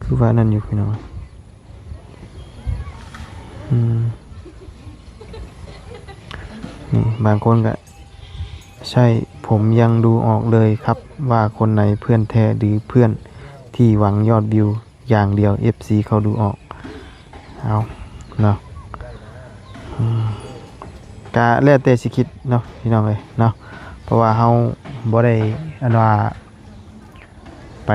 ຄືວ່ານັ້ນຢູ່ພີ່ນ້ອງ. ອືມ ນີ້ບາງຄົນກໍໃຊ້ ผมยังดูออกเลยครับ ว่าคนไหนเพื่อนแท้หรือเพื่อนที่หวังยอดวิวอย่างเดียว เอฟซี เขาดูออก เอาเนาะ อืม ก็แล้วแต่สิคิดเนาะพี่น้องเอ้ยเนาะ เพราะว่าเฮาบ่ได้อันว่า ไป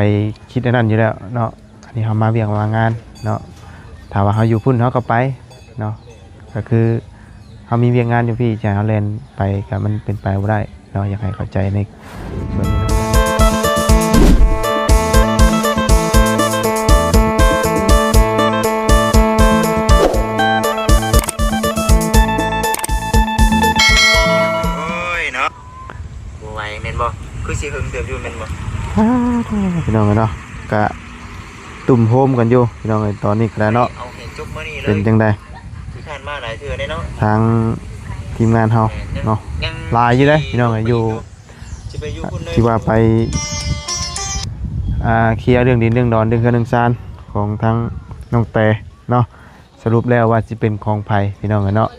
คิดอันนั้นอยู่แล้วเนาะ อันนี้เฮามາວຽກมางานเนาะ ถ้าว่าเฮาอยู่พุ้นเฮาก็ไปเนาะ ก็คือเฮามีวຽກງານຢູ່ພີ້ ຈະໃຫ້ເຮົາແລ່ນໄປ ກໍມັນເປັນໄປບໍ່ໄດ້ເນາະ ຢາກໃຫ້ເຂົ້າໃຈໃນສ່ວນນີ້ເນາະ. ໂອ້ຍເນາະ ບໍ່ໄຫວແມ່ນບໍ່? ຄືຊິເຫິງເຕີບຢູ່ແມ່ນບໍ່? ອ້າໂທ້ ພີ່ນ້ອງເອີຍເນາະ ກະຕຸ້ມໂຮມກັນຢູ່ພີ່ນ້ອງເອີຍ ຕອນນີ້ກໍໄດ້ເນາະ. ເປັນຈັ່ງໃດ? ທາງທີມງານເຮົາເນາະ ຫຼາຍຢູ່ເດ້ພີ່ນ້ອງເອີຍ ຢູ່ ທີ່ວ່າໄປ ອ່າ ເຄຍເລື່ອງດິນເລື່ອງດອນ ເລື່ອງເຮືອນເລື່ອງຊານຂອງທາງນ້ອງແຕເນາະ. ສະຫຼຸບແລ້ວວ່າຊິເປັນຂອງໃຜພີ່ນ້ອງເອີຍເນາະ.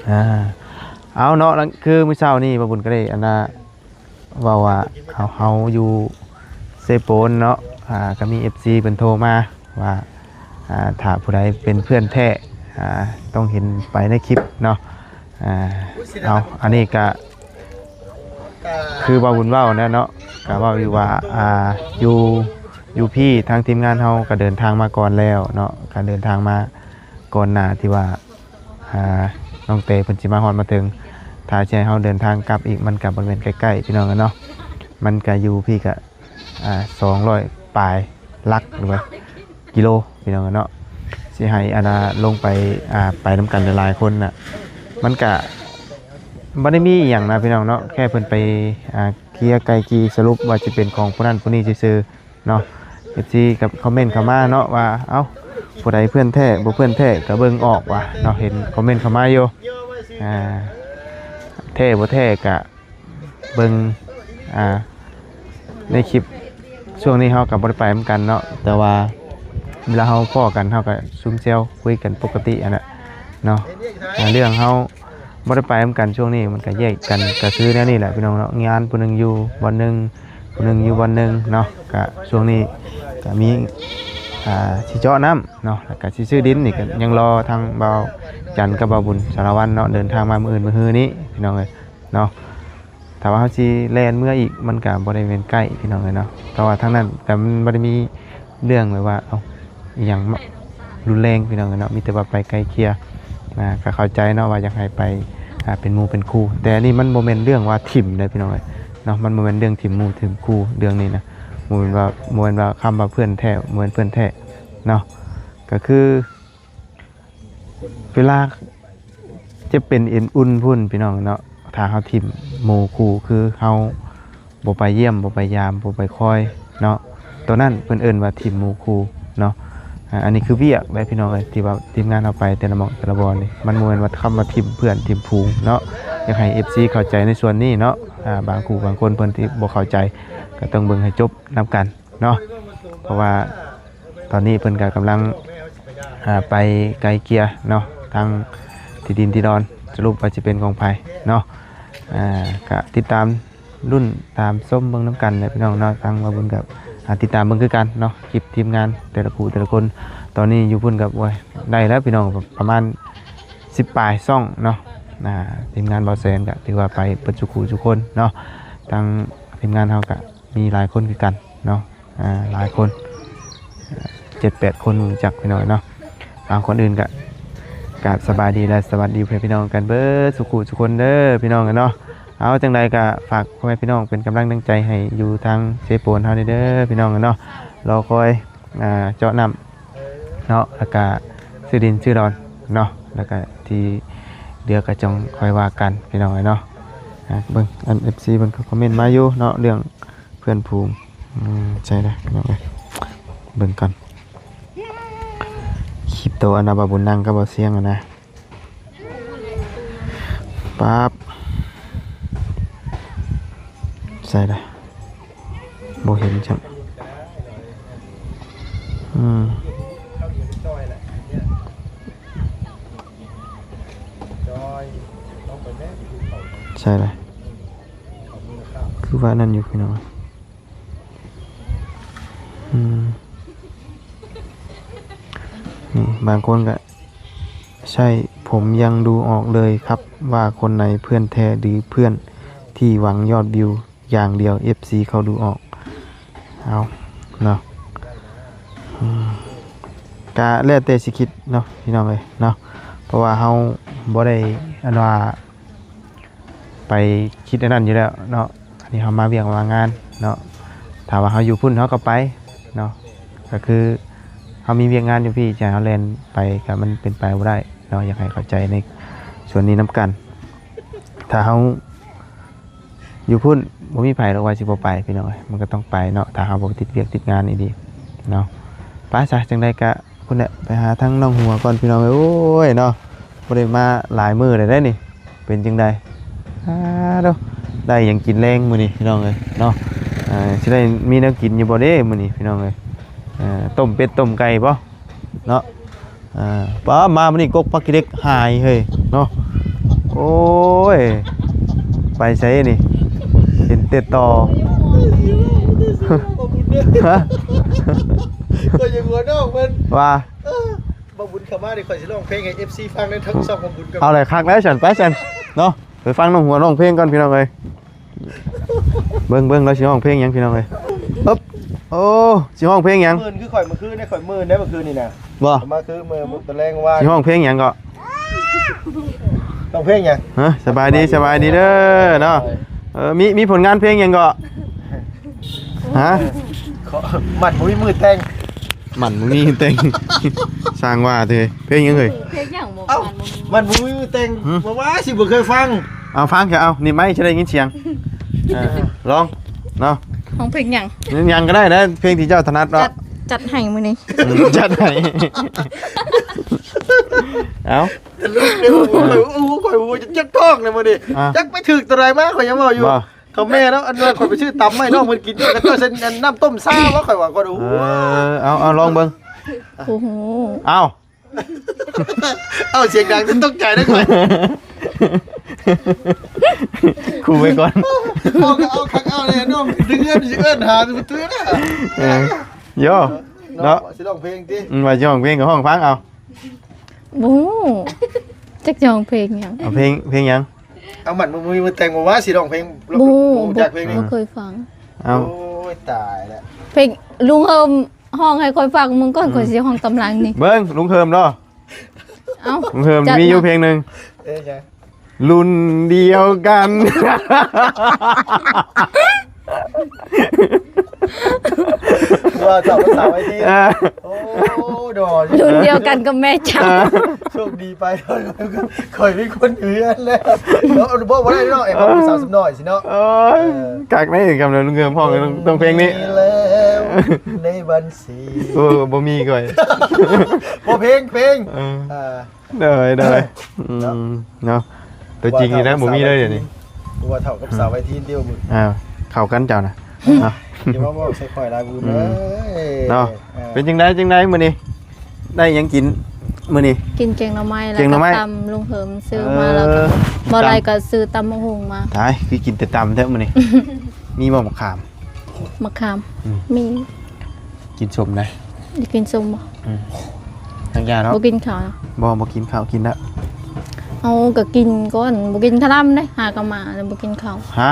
ອ່າ ເອົາເນາະ ຄືມື້ເຊົ້ານີ້ບ່າວບຸນກໍໄດ້ອັນນ່າ ເວົ້າວ່າເຮົາ ເຮົາຢູ່ເຊໂປນເນາະ ອ່າ ກໍມີເອັຟຊີເພິ່ນໂທມາວ່າ ອ່າ ຖ້າຜູ້ໃດເປັນເພື່ອນແທ້ ອ່າ ຕ້ອງເຫັນໄປໃນຄລິບເນາະ. ອ່າ ເອົາ ອັນນີ້ກະ ຄືບ່າວບຸນເວົ້າແຫຼະເນາະ ກະເວົ້າຢູ່ວ່າ ອ່າ ຢູ່ ຢູ່ພີ້ ທາງທີມງານເຮົາກະເດີນທາງມາກ່ອນແລ້ວເນາະ ກະເດີນທາງມາກ່ອນໜ້າທີ່ວ່າ ອ່າ ນ້ອງເຕເພິ່ນຊິມາຮອດມາເຖິງ. ຖ້າຊິໃຫ້ເຮົາເດີນທາງກັບອີກ ມັນກະບໍ່ແມ່ນໃກ້ໆ ພີ່ນ້ອງເອີຍເນາະ ມັນກະຢູ່ພີ້ກະ ອ່າ ສອງຮ້ອຍປາຍຫຼັກ ຫຼືວ່າກິໂລ ພີ່ນ້ອງເອີຍເນາະ. ຊິໃຫ້ອັນນ່າລົງໄປ ອ່າ ໄປນຳກັນຫຼາຍໆຄົນນະ ມັນກະບໍ່ໄດ້ມີອີ່ຫຍັງນະ ພີ່ນ້ອງເນາະ ແຄ່ເພິ່ນໄປ ອ່າ ເຄຍໄກ່ເກ່ຍສະຫຼຸບວ່າຊິເປັນຂອງຜູ້ນັ້ນຜູ້ນີ້ຊື່ໆ ເນາະ. ເອັຟຊີກໍຄອມເມັນເຂົ້າມາເນາະວ່າ ເອົ້າ ຜູ້ໃດເພື່ອນແທ້ ບໍ່ເພື່ອນແທ້ກໍເບິ່ງອອກວ່າເນາະ ເຫັນຄອມເມັນເຂົ້າມາຢູ່ ອ່າ ແທ້ບໍ່ແທ້ກໍເບິ່ງ ອ່າ ໃນຄລິບ. ຊ່ວງນີ້ເຮົາກໍບໍ່ໄດ້ໄປນຳກັນເນາະ ແຕ່ວ່າເວລາເຮົາພໍ້ກັນ ເຮົາກໍຊຸມແຊວຄຸຍກັນປົກກະຕິຫັ້ນແຫຼະເນາະ. ອ່າ ເລື່ອງເຮົາ ບໍ່ໄດ້ໄປນຳກັນ ຊ່ວງນີ້ມັນກະແຍກກັນ ກະຄືແນວນີ້ແຫຼະພີ່ນ້ອງເນາະ. ງານຜູ້ໜຶ່ງຢູ່ບ່ອນໜຶ່ງ ຜູ້ໜຶ່ງຢູ່ບ່ອນໜຶ່ງເນາະ. ກະຊ່ວງນີ້ກະມີ ອ່າ ຊິເຈາະນ້ຳເນາະ ແລ້ວກະຊິຊື້ດິນນີ້ ກະຍັງລໍທາງບ່າວຈັນກັບບ່າວບຸນສາລະວັນເນາະ ເດີນທາງມາມື້ອື່ນມື້ຮືນີ້ພີ່ນ້ອງເອີຍເນາະ. ຖ້າວ່າເຮົາຊິແລ່ນເມືອອີກ ມັນກະບໍ່ໄດ້ແມ່ນໃກ້ພີ່ນ້ອງເອີຍເນາະ ເພາະວ່າທາງນັ້ນກະມັນບໍ່ໄດ້ມີ ເລື່ອງແບບວ່າ ເອົ້າ ອີ່ຫຍັງມາ ຮຸນແຮງພີ່ນ້ອງເອີຍເນາະ ມີແຕ່ວ່າໄປໄກ່ເກ່ຍນະ. ກໍເຂົ້າໃຈເນາະວ່າຢາກໃຫ້ໄປ ອ່າ ເປັນໝູ່ເປັນຄູ່ ແຕ່ອັນນີ້ມັນບໍ່ແມ່ນເລື່ອງວ່າຖິ້ມເດ້ພີ່ນ້ອງເອີຍເນາະ ມັນບໍ່ແມ່ນເລື່ອງຖິ້ມໝູ່ຖິ້ມຄູ່ເລື່ອງນີ້ນະ. ບໍ່ແມ່ນວ່າ ບໍ່ແມ່ນວ່າຄຳວ່າເພື່ອນແທ້ ບໍ່ແມ່ນເພື່ອນແທ້ເນາະ ກໍຄື ເວລາຈະເປັນເອັນອຸ່ນພຸ້ນພີ່ນ້ອງເນາະ ຖ້າເຮົາຖິ້ມໝູ່ຄູ່ ຄືເຮົາບໍ່ໄປຢ້ຽມ ບໍ່ໄປຢາມ ບໍ່ໄປຄອຍເນາະ ໂຕນັ້ນເພິ່ນເອີ້ນວ່າຖິ້ມໝູ່ຄູ່ເນາະ. ອ່າ ອັນນີ້ຄືວຽກເດ້ພີ່ນ້ອງເອີຍ ທີ່ວ່າທີມງານເຮົາໄປແຕ່ລະໝ່ອງແຕ່ລະບ່ອນນີ້ ມັນບໍ່ແມ່ນວ່າຄຳວ່າຖິ້ມເພື່ອນຖິ້ມຝູງເນາະ. ຢາກໃຫ້ເອັຟຊີເຂົ້າໃຈໃນສ່ວນນີ້ເນາະ. ອ່າ ບາງຄູ່ບາງຄົນເພິ່ນທີ່ບໍ່ເຂົ້າໃຈ ກໍຕ້ອງເບິ່ງໃຫ້ຈົບນຳກັນ ເນາະ ເພາະວ່າຕອນນີ້ເພິ່ນກໍກຳລັງ ອ່າ ໄປໄກ່ເກ່ຍເນາະ ທາງທີ່ດິນທີ່ດອນ ສະຫຼຸບວ່າຊິເປັນຂອງໃຜເນາະ. ອ່າ ກໍຕິດຕາມລຸ້ນຕາມຊົມເບິ່ງນຳກັນແຫຼະພີ່ນ້ອງເນາະ. ທາງບ່າວບຸນກໍ ອ່າ ຕິດຕາມເບິ່ງຄືກັນເນາະ ຄລິບທີມງານແຕ່ລະຄູ່ແຕ່ລະຄົນ. ຕອນນີ້ຢູ່ພຸ້ນກໍ ໂອ້ຍ ໄດ້ແລ້ວພີ່ນ້ອງ ປະມານສິບປາຍຊ່ອງເນາະ. ອ່າ ທີມງານບ່າວແສນກໍຖືວ່າໄປເບິດສູ່ຄູ່ສູ່ຄົນເນາະ ທາງທີມງານເຮົາກໍ ມີຫຼາຍຄົນຄືກັນເນາະ ອ່າ ຫຼາຍຄົນ ເຈັດແປດຄົນ ຮູ້ຈັກພີ່ນ້ອງເນາະ. ເອົາ ກ່ອນອື່ນກະ ກາບສະບາຍດີ ແລະ ສະຫວັດດີພໍ່ແມ່ພີ່ນ້ອງກັນເບິດສູ່ຄູ່ສູ່ຄົນເດີພີ່ນ້ອງເນາະ. ເອົາ ຈັ່ງໃດກະຝາກພໍ່ແມ່ພີ່ນ້ອງເປັນກຳລັງແຮງໃຈໃຫ້ຢູ່ທາງເຊໂປນເຮົານີ້ເດີພີ່ນ້ອງເນາະ. ລໍຄອຍ ອ່າ ເຈາະນ້ຳເນາະ ແລ້ວກະຊື້ດິນຊື້ດອນເນາະ ແລ້ວກະທີ່ເຫຼືອກະຈັ່ງຄ່ອຍວ່າກັນພີ່ນ້ອງເອີຍເນາະ. ອ່າ ເບິ່ງ ອັນ ເອັຟຊີ ເພິ່ນກໍຄອມເມັນມາຢູ່ເນາະ ເລື່ອງ ເພື່ອນຝູງ ອືມ ໃຊ່ລະພີ່ນ້ອງເອີຍ ເບິ່ງກ່ອນ ຄລິບໂຕອັນນ່າ ບ່າວບຸນນັ່ງກັບບ່າວຊຽງຫັ້ນນະ ປັບ ໃສ່ລະ ບໍ່ເຫັນຊ້ຳ ອືມ ໃຊ່ລະ ຄືວ່ານັ້ນຢູ່ພີ່ນ້ອງ. ອືມ ນີ້ບາງຄົນກໍ ໃຊ່ ຜົມຍັງດູອອກເລີຍຄັບ ວ່າຄົນໃນເພື່ອນແທ້ ຫຼື ເພື່ອນທີ່ຫວັງຍອດວິວຢ່າງດຽວ ເອັຟຊີເຂົາດູອອກ. ເອົາເນາະ ອືມ ກະແລ້ວແຕ່ຊິຄິດເນາະ ພີ່ນ້ອງເອີຍເນາະ ເພາະວ່າເຮົາບໍ່ໄດ້ ອັນວ່າ ໄປຄິດອັນນັ້ນຢູ່ແລ້ວເນາະ ອັນນີ້ເຮົາມາວຽກມາງານເນາະ ຖ້າວ່າເຮົາຢູ່ພຸ້ນເຮົາກໍໄປເນາະ ກໍຄືເຮົາມີວຽກງານຢູ່ພີ້ ຈະໃຫ້ເຮົາແລ່ນໄປກໍມັນເປັນໄປບໍ່ໄດ້ເນາະ ຢາກໃຫ້ເຂົ້າໃຈໃນສ່ວນນີ້ນຳກັນ. ຖ້າເຮົາຢູ່ພຸ້ນ ບໍ່ມີໃຜດອກວ່າຊິບໍ່ໄປ ພີ່ນ້ອງເອີຍ ມັນກໍຕ້ອງໄປເນາະ ຖ້າເຮົາບໍ່ຕິດວຽກຕິດງານອີ່ຫຼີເນາະ. ໄປຊະ ຈັ່ງໃດກະ ພຸ້ນແຫຼະ ໄປຫາທາງນ້ອງຫົວກ່ອນພີ່ນ້ອງເອີຍ. ໂອ້ຍເນາະ ບໍ່ໄດ້ມາຫຼາຍມື້ແລ້ວເດ້ນີ້ ເປັນຈັ່ງໃດ? ອາໂດ ໄດ້ຫຍັງກິນແລງມື້ນີ້ພີ່ນ້ອງເອີຍເນາະ? ເອີ ຊິໄດ້ມີແນວກິນຢູ່ບໍ່ເດ້ມື້ນີ້ພີ່ນ້ອງເອີຍ? ເອີ ຕົ້ມເປັດຕົ້ມໄກ່ບໍ່ເນາະ? ເອີ ປ້າ ມາມື້ນີ້ກົກຜັກຂີ້ເຫຼັກຫາຍເຮີ້ຍເນາະ. ໂອ້ຍ ໄປໃສນີ້? ເຫັນແຕ່ຕໍ. ຮະ? ຂ້ອຍຢາກຫົວນອກເພິ່ນ ວ່າ ເອີ ບ່າວບຸນເຂົ້າມານີ້ ຂ້ອຍຊິຮ້ອງເພງໃຫ້ເອັຟຊີຟັງໃນທັງຊ່ອງບ່າວບຸນກັບ ເອົາແຫຼະ ຄັກແລ້ວຊັ້ນ ໄປຊັ້ນເນາະ ໄປຟັງນ້ອງຫົວຮ້ອງເພງກ່ອນພີ່ນ້ອງເອີຍ. ເບິ່ງ ເບິ່ງລາວຊິຮ້ອງເພງຫຍັງພີ່ນ້ອງເອີຍ. ອຶບ ໂອ້ ຊິຮ້ອງເພງຫຍັງ? ມື່ນຄືຂ້ອຍມື້ຄືນນີ້ ຂ້ອຍມື່ນໄດ໋ມື້ຄືນນີ້ນະ. ບໍ່ ມາຄືມື້ຕອນແລງວານ ຊິຮ້ອງເພງຫຍັງເກາະ? ຮ້ອງເພງຫຍັງ? ຮະ ສະບາຍດີ ສະບາຍດີເດີເນາະ. ເອີ ມີ ມີຜົນງານເພງຫຍັງເກາະ? ຮະ? ມັນບໍ່ມີມືແຕ່ງ ມັນບໍ່ມີແຕ່ງ ຊ່າງວ່າເທີ. ເພງຫຍັງເອີຍ? ເພງຫຍັງບໍ່? ເອົ້າ ມັນບໍ່ມີ ມັນບໍ່ມີມືແຕ່ງ. ຫື? ບໍ່ວ່າຊິບໍ່ເຄີຍຟັງ. ເອົາຟັງເຖາະ ເອົາ ນີ້ໄມຈະໄດ້ຍິນສຽງ. ເອີ ລອງເນາະ ຮ້ອງເພງຫຍັງ? ຫຍັງກໍໄດ້ນະ ເພງທີ່ເຈົ້າຖະໜັດເນາະ. ຈັດ ຈັດໃຫ້ມື້ນີ້ ອືມ ຈັດໃຫ້. ເອົາ ຕະຫຼົກເດ້ ໂອ້ຍ ໂອ້ຍ ຂ້ອຍ ໂອ້ຍ ເຈັບທ້ອງເລີຍມື້ນີ້. ອ່າ ຈັກໄປຖືກຕົວໃດມາ ຂ້ອຍຍັງເວົ້າຢູ່. ບໍ່ ເຂົາແມ່ເນາະ ອັນວ່າຂ້ອຍໄປຊື້ຕຳມາໃຫ້ນ້ອງເພິ່ນກິນ ເຂົາເຈົ້າໃສ່ນ້ຳຕົ້ມຊາບໍ່ ຂ້ອຍວ່າກ່ອນ. ໂອ້ ເອີ ເອົາ ເອົາ ລອງເບິ່ງ. ໂອ້ໂຫ ເອົາ ເອົາ ສຽງດັງຈົນຕົກໃຈເດ້ຂ້ອຍ ຂູ່ໄວ້ກ່ອນ. ເອົາ ເອົາຄັກເອົາແນ່ນ້ອງ ເດືອນຊິເອີ້ນຫາປະຕູນະ. ເອີ ໂຢ ເນາະ ເນາະ ຊິຮ້ອງເພງຕິ? ອືມ ວ່າຊິຮ້ອງເພງກໍຮ້ອງຟັງເອົາ. ບໍ່ຮູ້ ຈັກຈະຮ້ອງເພງຫຍັງ. ເອົາເພງ ເພງຫຍັງ? ເອົາ ມັນ ມັນມີ ມັນແຕ່ງບໍ່ວ່າຊິຮ້ອງເພງ. ບໍ່ ບໍ່ຮູ້ຈັກເພງນີ້ ບໍ່ເຄີຍຟັງ. ເອົາ ໂອ້ຍ ຕາຍແລ້ວ ເພງລຸງເຮີມຮ້ອງໃຫ້ຂ້ອຍຟັງເບິ່ງກ່ອນ. ອືມ ຂ້ອຍຊິຮ້ອງຕາມຫຼັງນີ້. ເບິ່ງລຸງເຮີມເນາະ. ເອົ້າ ລຸງເຮີມ ຈັດ ມີຢູ່ເພງໜຶ່ງ. ເອີ ຫຍັງ? ລຸ້ນດຽວກັນ ວ່າເຈົ້າພາສາໄວທີນ. ເອີ ໂອ້ ໂດຍ ລຸ້ນດຽວກັນກັບແມ່ເຈົ້າ. ເອີ ໂຊກດີໄປ ຂ້ອຍມີຄົນຢູ່ເຮືອນແລ້ວເນາະ. ບໍ່ ບໍ່ໄດ້ເນາະ ເອີ ເວົ້າຜູ້ສາວສົມນ້ອຍຊິເນາະ. ໂອ້ຍ ເອີ ຄັກເດ້ ກຳລັງເລີ່ມຮ້ອງ ຕ້ອງເພງນີ້. ມີແລ້ວໃນບັນຊີ ໂອ້ ບໍ່ມີຂ້ອຍ ບໍ່ ເພງ ເພງ. ເອີ ອ່າ ໂດຍ ໂດຍ ເນາະ ອືມ ເນາະ ຕົວຈິງນີ້ນະ ບໍ່ມີເລີຍດຽວນີ້. ຜູ້ວ່າເຖົ້າກັບສາວໄວທີນດຽວ ອ້າວ ເຂົ້າກັນເຈົ້ານະ ເນາະ. ຢ່າມາເວົ້າໃສ່ຂ້ອຍຫຼາຍບຸນເອີຍ ເນາະ. ເປັນຈັ່ງໃດ ຈັ່ງໃດມື້ນີ້ ໄດ້ຫຍັງກິນມື້ນີ້? ກິນແກງໜໍ່ໄມ້ ແລ້ວກໍຕຳລຸງເຮີມຊື້ມາ ເອີ ແລ້ວກໍບໍ່ຫຼາຍກໍຊື້ຕຳບັກຫຸ່ງມາ. ຕາຍ ຄືກິນແຕ່ຕຳແທ້ມື້ນີ້. ມີບໍ່ໝາກຂາມ? ໝາກຂາມ ອືມ ມີ. ກິນສົ້ມໄດ໋? ຢາກກິນສົ້ມບໍ່? ອືມ ທາງຢາເນາະ. ບໍ່ກິນເຂົ້ານະ? ບໍ່ ບໍ່ກິນເຂົ້າ ກິນແລ້ວ. ເອົາ ກໍກິນກ່ອນ ບໍ່ກິນຄະລຳເດ້ ຫາກໍມາແລ້ວບໍ່ກິນເຂົ້າ. ຮະ?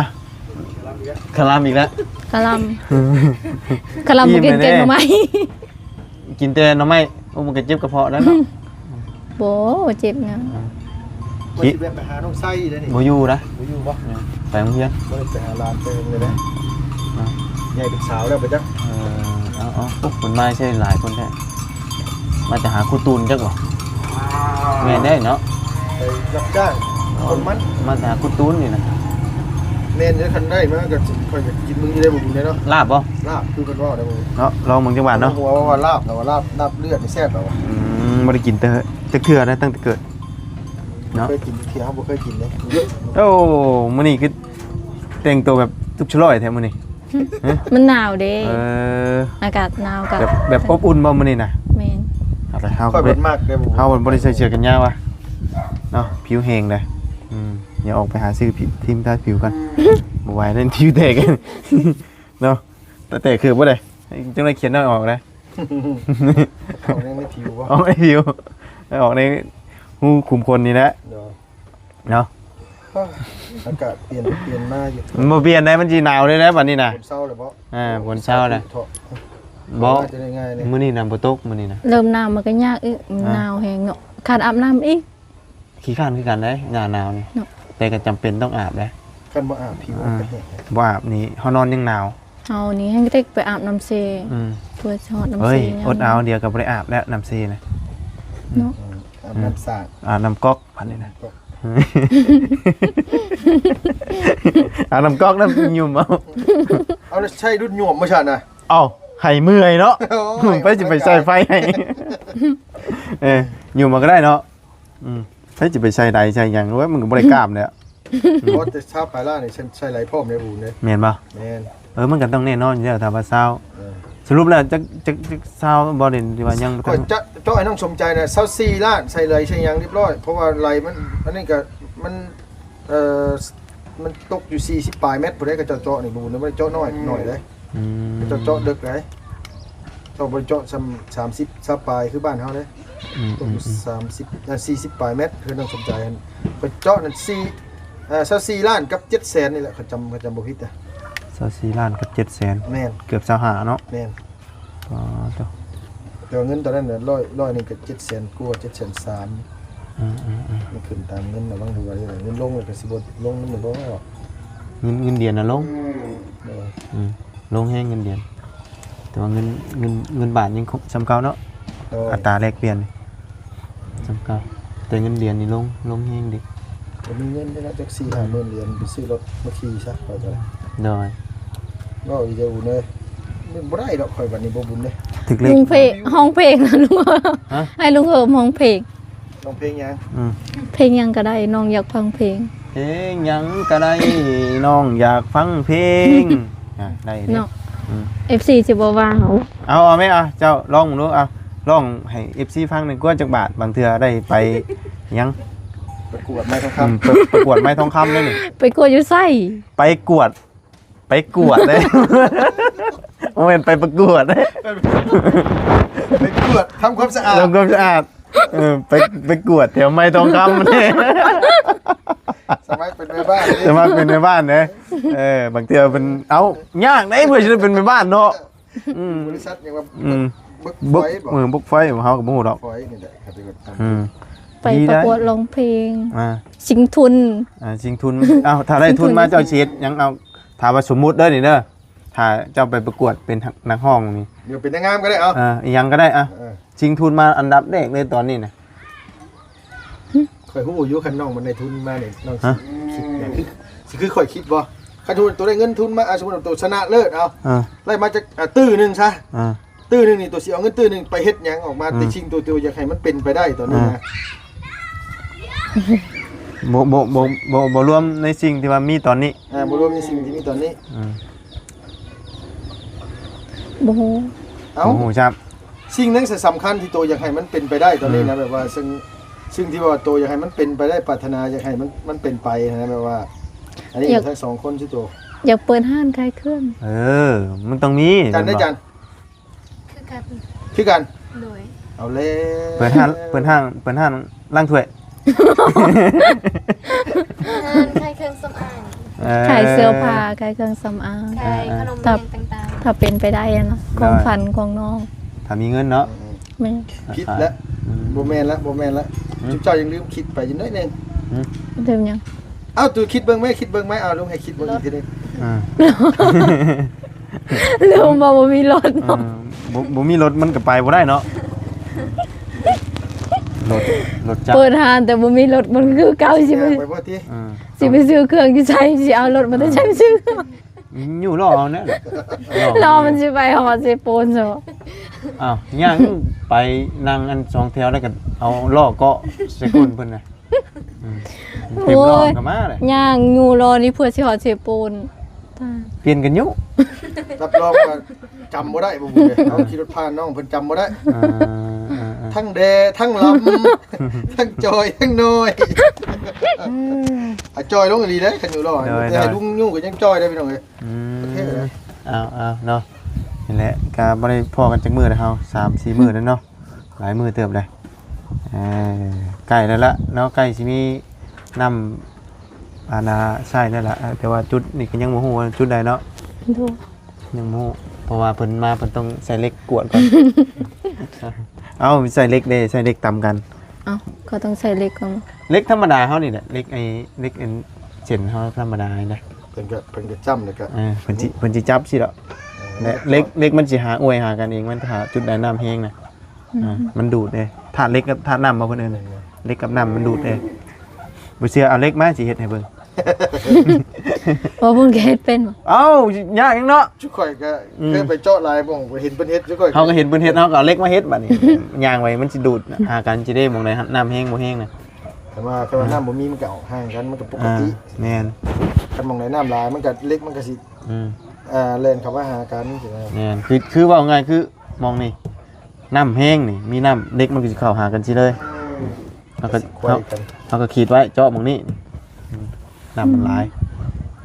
ຄະລຳອີກແລ້ວ ຄະລຳ ຄະລຳບໍ່ກິນແກງໜໍ່ໄມ້. ກິນແຕ່ໜໍ່ໄມ້ ໂອ້ ມັນກໍເຈັບກະເພາະແລ້ວເນາະ. ບໍ່ ບໍ່ເຈັບຫຍັງ. ວ່າຊິແວະໄປຫານ້ອງໄຊເດ້ນີ້. ບໍ່ຢູ່ນະ. ບໍ່ຢູ່ບໍ່? ອືມ ໄປໂຮງຮຽນ. ບໍ່ໄດ້ໄປຫາຫຼານເພິ່ນເລີຍນະ. ອ່າ ໃຫຍ່ເປັນສາວແລ້ວໄປຈັກ. ເອີ ເອົາໆ ໂອ້ ຄົນມາໃຊ້ຫຼາຍຄົນແທ້ ມາຈະຫາຄູຕູນຈັກບໍ່? ແມ່ນໄດ໋ເນາະ ໄປຮັບຈ້າງຄົນມັນ ມາຈະຫາຄູຕູນນີ້ນະ. ແມ່ນເດີ ຄັນໄດ້ມາກໍຂ້ອຍກໍກິນມື້ນີ້ໄດ້ບໍ່ບຸນເດ້ເນາະ. ລາບບໍ່? ລາບ ຄືເພິ່ນເວົ້າໄດ້ບໍ່ເນາະ. ລອງເບິ່ງຈັກບາດເນາະ. ເພິ່ນເວົ້າວ່າລາບ ແຕ່ວ່າລາບ ລາບເລືອດນີ້ແຊບແລ້ວ. ອືມ ບໍ່ໄດ້ກິນເຕີ ຈັກເທື່ອນະ ຕັ້ງແຕ່ເກີດເນາະ. ບໍ່ເຄີຍກິນຈັກເທື່ອ ເຮົາບໍ່ເຄີຍກິນເດ້. ໂອ້ ມື້ນີ້ຄືແຕ່ງຕົວແບບຕຸກຊະຫຼອຍແທ້ມື້ນີ້. ຮະ? ມັນໜາວເດ້. ເອີ ອາກາດໜາວກະ ແບບ ແບບອົບອຸ່ນບໍ່ມື້ນີ້ນະ? ແມ່ນ. ເອົາໄປ ເຮົາ ຂ້ອຍບໍ່ມັກເດ້ ເຮົາບໍ່ໄດ້ໃສ່ເສື້ອແຂນຍາວວ່າເນາະ ຜິວແຫ້ງເດ້. ອືມ ຢ່າອອກໄປຫາຊື້ຄຣີມທາຜິວກ່ອນ ບໍ່ໄຫວເດ້ ຜິວແຕກເນາະ. ແຕ່ ແຕ່ຄືບໍ່ໄດ້ ຈັ່ງໄດ້ຂຽນໜ້ອຍອອກເດ້. ອອກໃນຜິວບໍ່? ອອກໃນຜິວ ອອກໃນຮູຂຸມຂົນນີ້ແຫຼະ. ໂດຍ. ເນາະ ອາກາດປ່ຽນໄປປ່ຽນມາຢູ່. ມັນບໍ່ປ່ຽນໄດ໋ ມັນຊິໜາວເດ້ແຫຼະບັດນີ້ນະ. ຝົນເຊົາແລ້ວບໍ່? ອ່າ ຝົນເຊົາແລ້ວ. ບໍ່ ມື້ນີ້ນະບໍ່ຕົກ ມື້ນີ້ນະ. ເລີ່ມໜາວມັນກໍຍາກອີກ. ອ່າ ໜາວແຮງເນາະ ຄານອາບນ້ຳອີກ. ຂີ້ຄ້ານຄືກັນເດ້ ໜ້າໜາວນີ້ເນາະ ແຕ່ກໍຈຳເປັນຕ້ອງອາບເດ້. ຄັນບໍ່ອາບຜິວມັນກໍແຫ້ງ. ອ່າ ບໍ່ອາບນີ້ເຮົານອນຍັງໜາວ. ເຮົານີ້ແຮ່ງເຕັກໄປອາບນ້ຳເຊ. ອືມ ເພື່ອຊິຮອດນ້ຳເຊ. ເອີຍ ອົດເອົາ ດຽວກໍບໍ່ໄດ້ອາບແລ້ວ ນ້ຳເຊນະເນາະ. ອືມ ອາບນ້ຳສາດ ອາບນ້ຳກອກ ພັນນີ້ນະ. ອາບນ້ຳກອກ ນ້ຳຫຍຸ້ມເອົາ. ເອົາ ໃຊ້ດຸດຫຍວມມາຊັ້ນນະ. ເອົ້າ ໃຫ້ເມື່ອຍເນາະ. ໂອ້ຍ ໃຜຊິໄປໃສ່ໄຟໃຫ້? ເອີ ຫຍຸ້ມເອົາກໍໄດ້ເນາະ. ອືມ ໃຜຊິໄປໃສ່ໃດໃສ່ຫຍັງ? ໂອ້ຍ ມັນກໍບໍ່ໄດ້ກ້າມແລ້ວ. ອືມ ບໍ່ ແຕ່ຊາວປາຍລ້ານນີ້ ໃສ່ຫຼາຍພ້ອມໃນບຸນເດ້. ແມ່ນບໍ່? ແມ່ນ. ເອີ ມັນກໍຕ້ອງແນ່ນອນຢູ່ແລ້ວ ຖ້າວ່າຊາວ. ເອີ ສະຫຼຸບແລ້ວຈັກ ຈັກ ຈັກຊາວບໍ່ເດັ່ນ ທີ່ວ່າຍັງບໍ່ທັນ ຂ້ອຍຈະເຈາະໃຫ້ນ້ອງສົມໃຈນະ ຊາວສີ່ລ້ານ ໃສ່ໄຫຼໃສ່ຫຍັງຮຽບຮ້ອຍ ເພາະວ່າໄຫຼມັນ ອັນນີ້ກໍມັນ ເອີ ມັນຕົກຢູ່ສີ່ສິບປາຍແມັດ ຜູ້ໃດກໍເຈົ້າເຈາະນີ້ ບໍ່ບຸນບໍ່ໄດ້ເຈາະນ້ອຍ ອືມ ໜ້ອຍເດ້. ອືມ ເຈົ້າເຈາະເດິກໄດ໋ ເຈົ້າບໍ່ໄດ້ເຈາະຊ່ຳສາມສິບ ຊາວປາຍຄືບ້ານເຮົາເດ້. ອືມ ຕົກຢູ່ ອືມ ສາມສິບ ອ່າ ສີ່ສິບປາຍແມັດ ເຮືອນນ້ອງສົມໃຈຫັ້ນ ເພິ່ນເຈາະນັ້ນສີ່ ເອີ ຊາວສີ່ລ້ານກັບເຈັດແສນນີ້ແຫຼະ ຄັນຈຳ ຄັນຈຳບໍ່ຜິດນະ. ຊາວສີ່ລ້ານກັບເຈັດແສນ. ແມ່ນ. ເກືອບຊາວຫ້າເນາະ. ແມ່ນ. ອໍ ໂທ້ ແຕ່ວ່າເງິນຕອນນັ້ນນະ ຮ້ອຍ ຮ້ອຍໜຶ່ງກໍເຈັດແສນກວ່າ ເຈັດແສນສາມ. ອືມໆໆ ມັນຂຶ້ນຕາມເງິນນະ ບາງເທື່ອເງິນລົງແລ້ວກໍຊິບໍ່ລົງນຳເລີຍບໍ່? ເງິນ ເງິນດຽນນະລົງ. ໂດຍ. ອືມ ລົງແຮງເງິນດຽນ ແຕ່ວ່າເງິນ ເງິນ ເງິນບາດຍັງຄົງ ສ່ຳເກົ່າເນາະ. ໂດຍ. ອັດຕາແລກປ່ຽນ ສ່ຳເກົ່າ ແຕ່ເງິນດຽນນີ້ລົງ ລົງແຮງເດ້. ບໍ່ມີເງິນເດ້ເນາະ ຈັກສີ່ຫ້າໝື່ນຫຼຽນ ໄປຊື້ລົດມາຂີ່ຊະ ຂ້ອຍກໍໄດ້. ໂດຍ. ເວົ້າອີກແລ້ວບຸນເອີຍ ມັນບໍ່ໄດ້ດອກ ຂ້ອຍບັດນີ້ບໍ່ບຸນເດ້. ຖືກເລກ ລຸງເພງ ຮ້ອງເພງນະລຸງ. ຮະ? ໃຫ້ລຸງເຮີມຮ້ອງເພງ. ຮ້ອງເພງຫຍັງ? ອືມ ເພງຫຍັງກໍໄດ້ ນ້ອງຢາກຟັງເພງ. ເພງຫຍັງກໍໄດ້ ນ້ອງຢາກຟັງເພງ. ອ່າ ໄດ້ເດ້ເນາະ. ອືມ ເອັຟຊີຊິບໍ່ວ່າເຮົາ. ເອົາ ເອົາແມ່ ເອົາ ເຈົ້າລອງເບິ່ງດູ ເອົາ ລອງໃຫ້ເອັຟຊີຟັງໜ່ອຍກວ່າຈັກບາດ ບາງເທື່ອໄດ້ໄປຫຍັງ ໄປກວດໄມ້ທອງຄຳ. ອືມ ໄປ ໄປກວດໄມ້ທອງຄຳເດ້ນີ້. ໄປກວດຢູ່ໃສ? ໄປກວດ ໄປກວດເດ້ ບໍ່ແມ່ນໄປປະກວດເດ້. ໄປກວດ ທຳຄວາມສະອາດ ທຳຄວາມສະອາດ. ເອີ ໄປ ໄປກວດແຖວໄມ້ທອງຄຳເດ້. ສະໝັກເປັນແມ່ບ້ານເດ້ ສະໝັກເປັນແມ່ບ້ານເດ້. ເອີ ບາງເທື່ອເພິ່ນ ເອົ້າ ຍາກເດ້ ເພື່ອຊິໄດ້ເປັນແມ່ບ້ານເນາະ. ອືມ ບໍລິສັດຫຍັງວ່າ ອືມ ເບິກ ເບິກໄຟບໍ່? ເອີ ເບິກໄຟ ເຮົາກໍບໍ່ຮູ້ດອກ. ໄຟນີ້ແຫຼະ ອືມ ໄປປະກວດຮ້ອງເພງ. ອ່າ ຊິງທຶນ. ອ່າ ຊິງທຶນ. ເອົ້າ ຖ້າໄດ້ທຶນມາເຈົ້າຊິເຮັດຫຍັງ? ເອົາ ຖ້າວ່າສົມມຸດເດີນີ້ເດີ ຖ້າເຈົ້າໄປປະກວດເປັນນັກຮ້ອງນີ້ ດຽວເປັນນາງງາມກໍໄດ້. ເອົາ ເອີ ອີ່ຫຍັງກໍໄດ້. ອ່າ ເອີ ຊິງທຶນມາອັນດັບແລກເລີຍຕອນນີ້ນະ. ຂ້ອຍຮູ້ຢູ່ ຄັນນ້ອງມັນໄດ້ທຶນມານີ້ ນ້ອງ ຮະ ຊິຄິດແບບ ຊິຄືຂ້ອຍຄິດບໍ່? ຄັນໂຕໄດ້ເງິນທຶນມາ ອາ ສົມມຸດວ່າໂຕຊະນະເລີດ ເອົາ ອ່າ ໄດ້ມາຈັກ ອ່າ ຕື້ໜຶ່ງຊະ ອ່າ ຕື້ໜຶ່ງນີ້ ໂຕຊິເອົາເງິນຕື້ໜຶ່ງໄປເຮັດຫຍັງອອກມາ? ອືມ ແຕ່ສິ່ງໂຕ ໂຕຢາກໃຫ້ມັນເປັນໄປໄດ້ຕອນນີ້ນະ ອ່າ ບໍ່ ບໍ່ ບໍ່ ບໍ່ ບໍ່ລວມໃນສິ່ງທີ່ວ່າມີຕອນນີ້. ອ່າ ບໍ່ລວມໃນສິ່ງທີ່ມີຕອນນີ້. ອືມ ບໍ່ຮູ້ ເອົ້າ ບໍ່ຮູ້ຊ້ຳ. ສິ່ງນັ້ນສຳຄັນທີ່ໂຕຢາກໃຫ້ມັນເປັນໄປໄດ້ຕອນນີ້ນະ ອືມ ແບບວ່າ ຊຶ່ງ ຊຶ່ງທີ່ວ່າໂຕຢາກໃຫ້ມັນເປັນໄປໄດ້ ປາດຖະໜາຢາກໃຫ້ມັນ ມັນເປັນໄປຫັ້ນນະ ແບບວ່າ ອັນນີ້ ຢາກ ທັງສອງຄົນຊິໂຕ ຢາກເປີດຮ້ານຂາຍເຄື່ອງ. ເອີ ມັນຕ້ອງມີ ຈັນໄດ້ຈັນ ຄືກັນ ຄືກັນ. ໂດຍ. ເອົາແລ້ວ ເປີດຮ້ານ ເປີດຮ້ານ ເປີດຮ້ານລ້າງຖ້ວຍ ຮ້ານຂາຍເຄື່ອງສຳອາງ. ເອີ ຂາຍເສື້ອຜ້າ ຂາຍເຄື່ອງສຳອາງ ຂາຍຂະໜົມ ເອີ ຫຍັງຕ່າງໆ ຖ້າເປັນໄປໄດ້ນະ ໂດຍ ຄວາມຝັນຂອງນ້ອງ ຖ້າມີເງິນເນາະ. ແມ່ນ. ຜິດແລ້ວ ອືມ ບໍ່ແມ່ນລະ ບໍ່ແມ່ນລະ. ຫືມ? ຈຸເຈົ້າຍັງລືມຄິດໄປຢູ່ໜ້ອຍໜຶ່ງ. ຫືມ? ລືມຫຍັງ? ເອົ້າ ຕູຄິດເບິ່ງແມ້ ຄິດເບິ່ງແມ້ ເອົາ ລຸງໃຫ້ຄິດເບິ່ງອີກທີໜຶ່ງ. ອ່າ ລືມວ່າບໍ່ມີລົດເນາະ. ເອີ ບໍ່ ບໍ່ມີລົດມັນກໍໄປບໍ່ໄດ້ເນາະ. ລົດ ລົດຈັກ ເປີດຮ້ານແຕ່ບໍ່ມີລົດ ມັນຄືເກົ່າ ຊິໄປ ໄປບໍ່ຕິ? ເອີ ຊິໄປຊື້ເຄື່ອງຢູ່ໃສ? ຊິເອົາລົດມາແຕ່ໃສ ອືມ ຊື້? ຢູ່ລໍ້ເອົາແນ່ ລໍ້ມັນຊິໄປຮອດເຊໂປນຊະ. ອ້າວ ຍ່າງໄປນັ່ງອັນສອງແຖວ ແລ້ວກໍເອົາລໍ້ເກາະໃສ່ກົ້ນເພິ່ນນະ. ອືມ ເຕັມລໍ້ກໍມາເລີຍ. ໂອ້ຍ ຍ່າງຢູ່ລໍ້ນີ້ເພື່ອຊິຮອດເຊໂປນ. ປ່ຽນກັນຍຸ ຮັບຮອງວ່າຈຳບໍ່ໄດ້ ບໍ່ບຸນເດ້ ເຮົາຂີ່ລົດຜ່ານນ້ອງເພິ່ນຈຳບໍ່ໄດ້ ອ່າໆໆ ທັງແດ່ທັງລຳ ທັງຈ່ອຍທັງນ້ອຍ ອາ ຈ່ອຍລົງອີ່ຫຼີເດ້ ຄັນຢູ່ຫຼໍ່ ໂດຍ ແຕ່ໃຫ້ ໂດຍ ລຸງຍູ້ກໍຍັງຈ່ອຍໄດ້ພີ່ນ້ອງເອີຍ ອືມ ປະເທດໃດ ເອົາໆເນາະ ນີ້ແຫຼະ ກໍບໍ່ໄດ້ພໍ້ກັນຈັກມື້ແລ້ວເຮົາ ສາມສີ່ມື້ແລ້ວເນາະ ຫຼາຍມື້ເຕີບແລ້ວ ເອີ ໃກ້ແລ້ວລະເນາະ ໃກ້ຊິມີນ້ຳ ອັນນ່າ ໃຊ້ແລ້ວລະ ເອີ ແຕ່ວ່າຈຸດນີ້ກໍຍັງບໍ່ຮູ້ວ່າຈຸດໃດເນາະ ໂດຍ ຍັງບໍ່ຮູ້ ເພາະວ່າເພິ່ນມາເພິ່ນຕ້ອງໃສ່ເຫຼັກກວດກ່ອນ ເອົ້າ ໃສ່ເຫຼັກເດ້ ໃສ່ເຫຼັກຕຳກັນ ເອົ້າ ເຂົາຕ້ອງໃສ່ເຫຼັກກ່ອນ ເຫຼັກທຳມະດາເຮົານີ້ແຫຼະ ເຫຼັກໄອ້ ເຫຼັກອັນເສັ້ນເຮົາທຳມະດານີ້ນະ ເພິ່ນກໍ ເພິ່ນກໍຈ້ຳແລ້ວກໍ ເອີ ເພິ່ນຊິ ເພິ່ນຊິຈັບຊີ້ດອກ ເອີ ແລະ ເຫຼັກ ເຫຼັກມັນຊິຫາອວຍຫາກັນເອງ ມັນຖ້າຈຸດໃດນ້ຳແຮງນະ ອືມ ອ່າ ມັນດູດເດ້ ທາດເຫຼັກກັບທາດນ້ຳບໍ່ ເພິ່ນເອີ້ນ ແມ່ນໆ ເຫຼັກກັບນ້ຳມັນດູດເດ້ ບໍ່ເຊື່ອເອົາເຫຼັກມາ ຊິເຮັດໃຫ້ເບິ່ງ ບໍ່ ເພິ່ນກໍເຮັດເປັນບໍ່ ເອົ້າ ຍາກຫຍັງເນາະ ຈຸຂ້ອຍກໍ ອືມ ເຄີຍໄປເຈາະຫຼາຍໝ່ອງ ເຫັນເພິ່ນເຮັດ ຈຸຂ້ອຍ ເຮົາກໍເຫັນເພິ່ນເຮັດ ເຮົາກໍເອົາເຫຼັກມາເຮັດ ບາດນີ້ ຍ່າງໄປມັນຊິດູດຫາກັນ ຊິໄດ້ໝ່ອງໃດນ້ຳແຮງບໍ່ແຮງນະ ຄັນວ່າ ຄັນວ່າ ອ່າ ນ້ຳບໍ່ມີ ມັນກໍອອກຫ່າງກັນ ມັນກໍປົກກະຕິ ອ່າ ແມ່ນ ຄັນໝ່ອງໃດນ້ຳຫຼາຍ ມັນກໍ ເຫຼັກມັນກໍຊິ ອືມ ອ່າ ແລ່ນເຂົ້າມາຫາກັນຊີ້ນະ ແມ່ນ ຄື ຄືເວົ້າງ່າຍ ຄື ໝ່ອງນີ້ ນ້ຳແຮງນີ້ ມີນ້ຳ ເຫຼັກມັນກໍຊິເຂົ້າຫາກັນຊີ້ເລີຍ ເຮົາກໍ ເຮົາກໍຂີດໄວ້ ເຈາະໝ່ອງນີ້ ນ້ຳມັນຫຼາຍ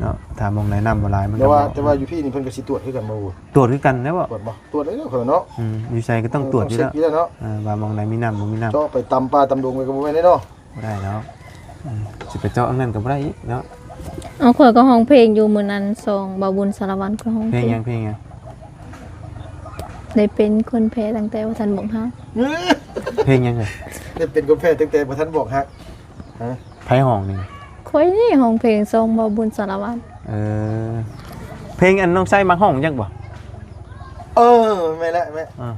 ເນາະ ຖ້າໝ່ອງໃດນ້ຳບໍ່ຫຼາຍ ມັນ ແຕ່ວ່າ ກໍບໍ່ ແຕ່ວ່າຢູ່ພີ້ນີ້ເພິ່ນກໍຊິຕວດຄືກັນບໍ່? ຕວດຄືກັນແຫຼະບໍ່? ຕວດບໍ່? ຕວດແລ້ວເນາະ ອືມ ຢູ່ໃສກໍຕ້ອງຕວດຢູ່ແລ້ວ ເອີ ເນາະ ເອີ ວ່າໝ່ອງໃດມີນ້ຳບໍ່ມີນ້ຳ ເຈາະໄປຕຳປ່າຕຳດົງໄປກໍບໍ່ແມ່ນເດ້ເນາະ ບໍ່ໄດ້ດອກ ອືມ ຊິໄປເຈາະອັນນັ້ນກໍບໍ່ໄດ້ອີກເນາະ ເອົາ ຂ້ອຍກໍຮ້ອງເພງຢູ່ມື້ນັ້ນ ສອງ ບ່າວບຸນສາລະວັນກໍຮ້ອງເພງ ເພງຫຍັງ ເພງຫຍັງ? ໄດ້ເປັນຄົນແພ້ຕັ້ງແຕ່ບໍ່ທັນບອກຮັກ ເພງຫຍັງເອີຍ? ໄດ້ເປັນຄົນແພ້ຕັ້ງແຕ່ບໍ່ທັນບອກຮັກ ຮະ? ໃຜຮ້ອງນີ້? ຂ້ອຍນີ້ຮ້ອງເພງ ສອງ ບ່າວບຸນສາລະວັນ ເອີ ເພງອັນນ້ອງໄຊມັກຮ້ອງຈັກບໍ່? ເອີ ແມ່ນແຫຼະ ແມ່ນ ອ່າ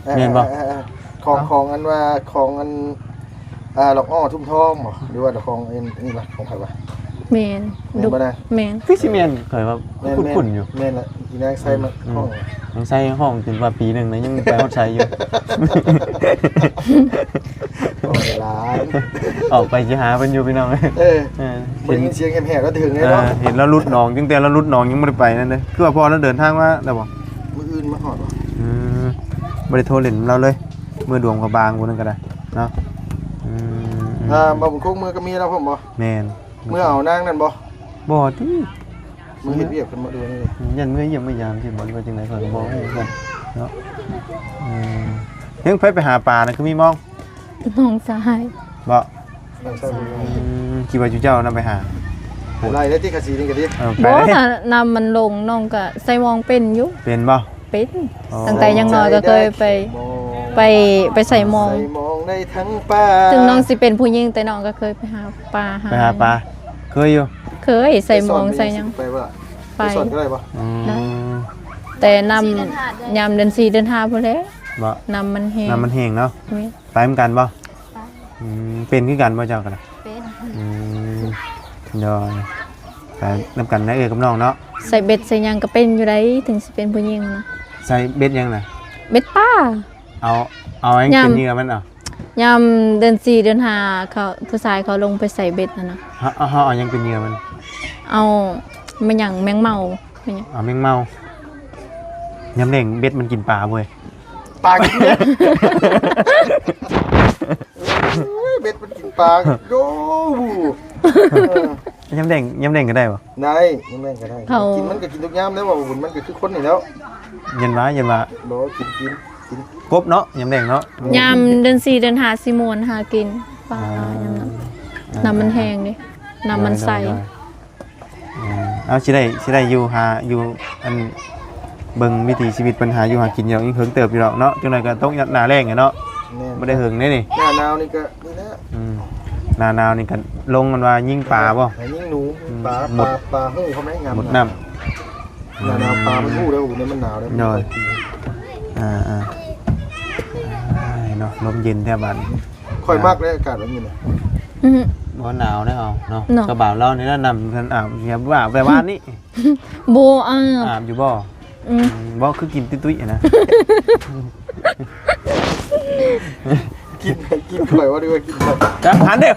ເອີ ແມ່ນບໍ່? ເອີ ເອີ ເອີ ຂອງ ເອົ້າ ຂອງອັນວ່າ ຂອງອັນ ອ່າ ລັອກອ້ອທຸ່ມທອງບໍ່? ຫຼືວ່າຂອງອັນນີ້ວະ? ຂອງໃຜວະ? ແມ່ນ ແມ່ນບໍ່ນະ? ແມ່ນ ຄືຊິແມ່ນ ຂ້ອຍວ່າ ແມ່ນ ຄຸ້ນໆຢູ່ ແມ່ນລະ ອີນາງໄຊ ອືມ ມັກຮ້ອງ ອືມ ນ້ອງໄຊຮ້ອງຈົນວ່າປີໜຶ່ງນະ ຍັງໄປຮອດໄສຢູ່ ໂອ້ຍ ຫຼາຍ ອອກໄປຊິຫາເພິ່ນຢູ່ພີ່ນ້ອງ ເອີ ເອີ ໄດ້ຍິນສຽງແຫບໆ ລະເຖິງເລີຍເນາະ ເອີ ເຫັນລາວຫຼຸດໜອງ ຕັ້ງແຕ່ລາວຫຼຸດໜອງຍັງບໍ່ໄດ້ໄປນັ້ນເດ້ ຄືວ່າພໍ່ລາວເດີນທາງມາແລ້ວບໍ່? ມື້ອື່ນມາຮອດບໍ່? ອືມ ບໍ່ໄດ້ໂທຫຼິ້ນນຳລາວເລີຍ ເມືອດວງພະບາງພຸ້ນນັ້ນກໍໄດ້ເນາະ ອືມ ອ່າ ບ່າວບຸນຄົງເມືອກັບເມຍລາວພ້ອມບໍ່? ແມ່ນ ເມືອເອົານາງນັ້ນບໍ່? ບໍ່ຕິ ເມືອເຮັດວຽກເພິ່ນບໍ່ ຫຼືວ່າແນວໃດ? ຢ້ານເມືອຢ້ຽມເມືອຢາມຊິບໍ່ ຫຼືວ່າຈັ່ງໃດ ຂ້ອຍກໍບໍ່ຮູ້ຄືກັນເນາະ ເອີ ເຮັງ ໃຜໄປຫາປານະ ຄືມີມອງ? ນ້ອງຊາຍ ບໍ່? ນ້ອງຊາຍ ອືມ ຄິດວ່າຈຸເຈົ້ານຳໄປຫາ ໄລ່ໄດ້ຕິ ຄາຊີນີ້ກໍດີ ເອີ ໄປ ບໍ່ ຖ້ານ້ຳມັນລົງ ນ້ອງກໍໃສ່ມອງເປັນຢູ່ ເປັນບໍ່? ເປັນ ອໍ ຕັ້ງແຕ່ຍັງນ້ອຍກໍເຄີຍໄປ ໄປ ໄປໃສ່ມອງ ໃສ່ມອງໄດ້ທັງປາ ເຖິງນ້ອງຊິເປັນຜູ້ຍິງ ແຕ່ນ້ອງກໍເຄີຍໄປຫາປາ ໄປຫາປາ ເຄີຍຢູ່ ເຄີຍ ໃສ່ມອງໃສ່ຫຍັງ ໄປບໍ່ລະ? ໄປ ໄປສອນກໍໄດ້ບໍ່? ອືມ ໄດ້ ແຕ່ນ້ຳຍາມເດືອນສີ່ເດືອນຫ້າພຸ້ນແຫຼະ ບໍ່? ນ້ຳມັນແຮງ ນ້ຳມັນແຮງເນາະ ແມ່ນ ໄປນຳກັນບໍ່? ໄປ ອືມ ເປັນຄືກັນບໍ່ເຈົ້າກໍນະ? ເປັນ ອືມ ໂດຍ ໄປນຳກັນນະ ເອື້ອຍກັບນ້ອງເນາະ ໃສ່ເບັດໃສ່ຫຍັງກໍເປັນຢູ່ໃດ ເຖິງຊິເປັນຜູ້ຍິງນະ ໃສ່ເບັດຫຍັງນະ? ເບັດປາ ເອົາ ເອົາຫຍັງເປັນເຫຍື່ອມັນເອົາ? ຍາມເດືອນສີ່ເດືອນຫ້າ ເຂົາ ຜູ້ຊາຍເຂົາລົງໄປໃສ່ເບັດຫັ້ນນະ ເຮົາ ເຮົາເອົາຫຍັງເປັນເຫຍື່ອມັນ? ເອົາແມ່ນຫຍັງ ແມງເມົາ ແມ່ນຫຍັງ? ເອົາແມງເມົາ ຍາມແລງເບັດມັນກິນປາເວີຍ ປາກິນເບັດ ເອີ ເບັດມັນກິນປາ ໂອ້ ຍາມແລງ ຍາມແລງກໍໄດ້ບໍ່? ໄດ້ ຍາມແລງກໍໄດ້ ເຂົາ ກິນ ມັນກໍກິນທຸກຍາມແລ້ວ ວ່າບຸນມັນກໍຄືຄົນນີ້ແລ້ວ ເຢັນວ່າ ເຢັນວ່າ ບໍ່ ກິນ ກິນ ກິນ ກົບເນາະ ຍາມແລງເນາະ ຍາມເດືອນສີ່ເດືອນຫ້າຊິມ່ວນຫາກິນປາ ອ່າ ຍາມນັ້ນ ອ່າ ນ້ຳມັນແຮງເດ້ ນ້ຳມັນໃສ ໂດຍ ໂດຍ ໂດຍ ອ່າ ເອົາ ຊິໄດ້ ຊິໄດ້ຢູ່ຫາຢູ່ ອັນ ເບິ່ງວິຖີຊີວິດເພິ່ນຫາຢູ່ຫາກິນຢູ່ດອກ ຍັງເຫິງເຕີບຢູ່ດອກເນາະ ຈັກໜ່ອຍກໍຕົກໜ້າແລ້ງແຫຼະເນາະ ແມ່ນ ບໍ່ໄດ້ເຫິງເດ້ນີ້ ໜ້າໜາວນີ້ກໍນີ້ແຫຼະ ອືມ ໜ້າໜາວນີ້ກໍລົງກັນວ່າຍິງປາບໍ່? ຫາຍິງໜູ ອືມ ປາ ໝົດ ປາ ປາຫູ້ເຂົາແມ່ນຍາມ ໝົດນ້ຳ ໜ້າໜາວປາມັນຫູ້ແລ້ວ ຫູ້ນີ້ມັນໜາວແລ້ວ ໂດຍ ມັນບໍ່ກິນ ອ່າໆ ເນາະ ລົມເຢັນແທ້ບາດນີ້ ຂ້ອຍມັກເດ້ອາກາດແບບນີ້ນະ ອືຮຶ ບໍ່ໜາວເດ້ເຮົາເນາະ ເນາະ ກະບ່າວລາວນີ້ນະ ນ້ຳເພິ່ນອາບ ອາບແຕ່ວານນີ້ ບໍ່ອາບ ອາບຢູ່ບໍ່? ອືມ ອືມ ບໍ່ຄືກິນຕຸ້ຍໆຫັ້ນນະ ກິນ ກິນຂ້ອຍວ່າດີກວ່າກິນຂ້ອຍ ຈັກຫັນເດ້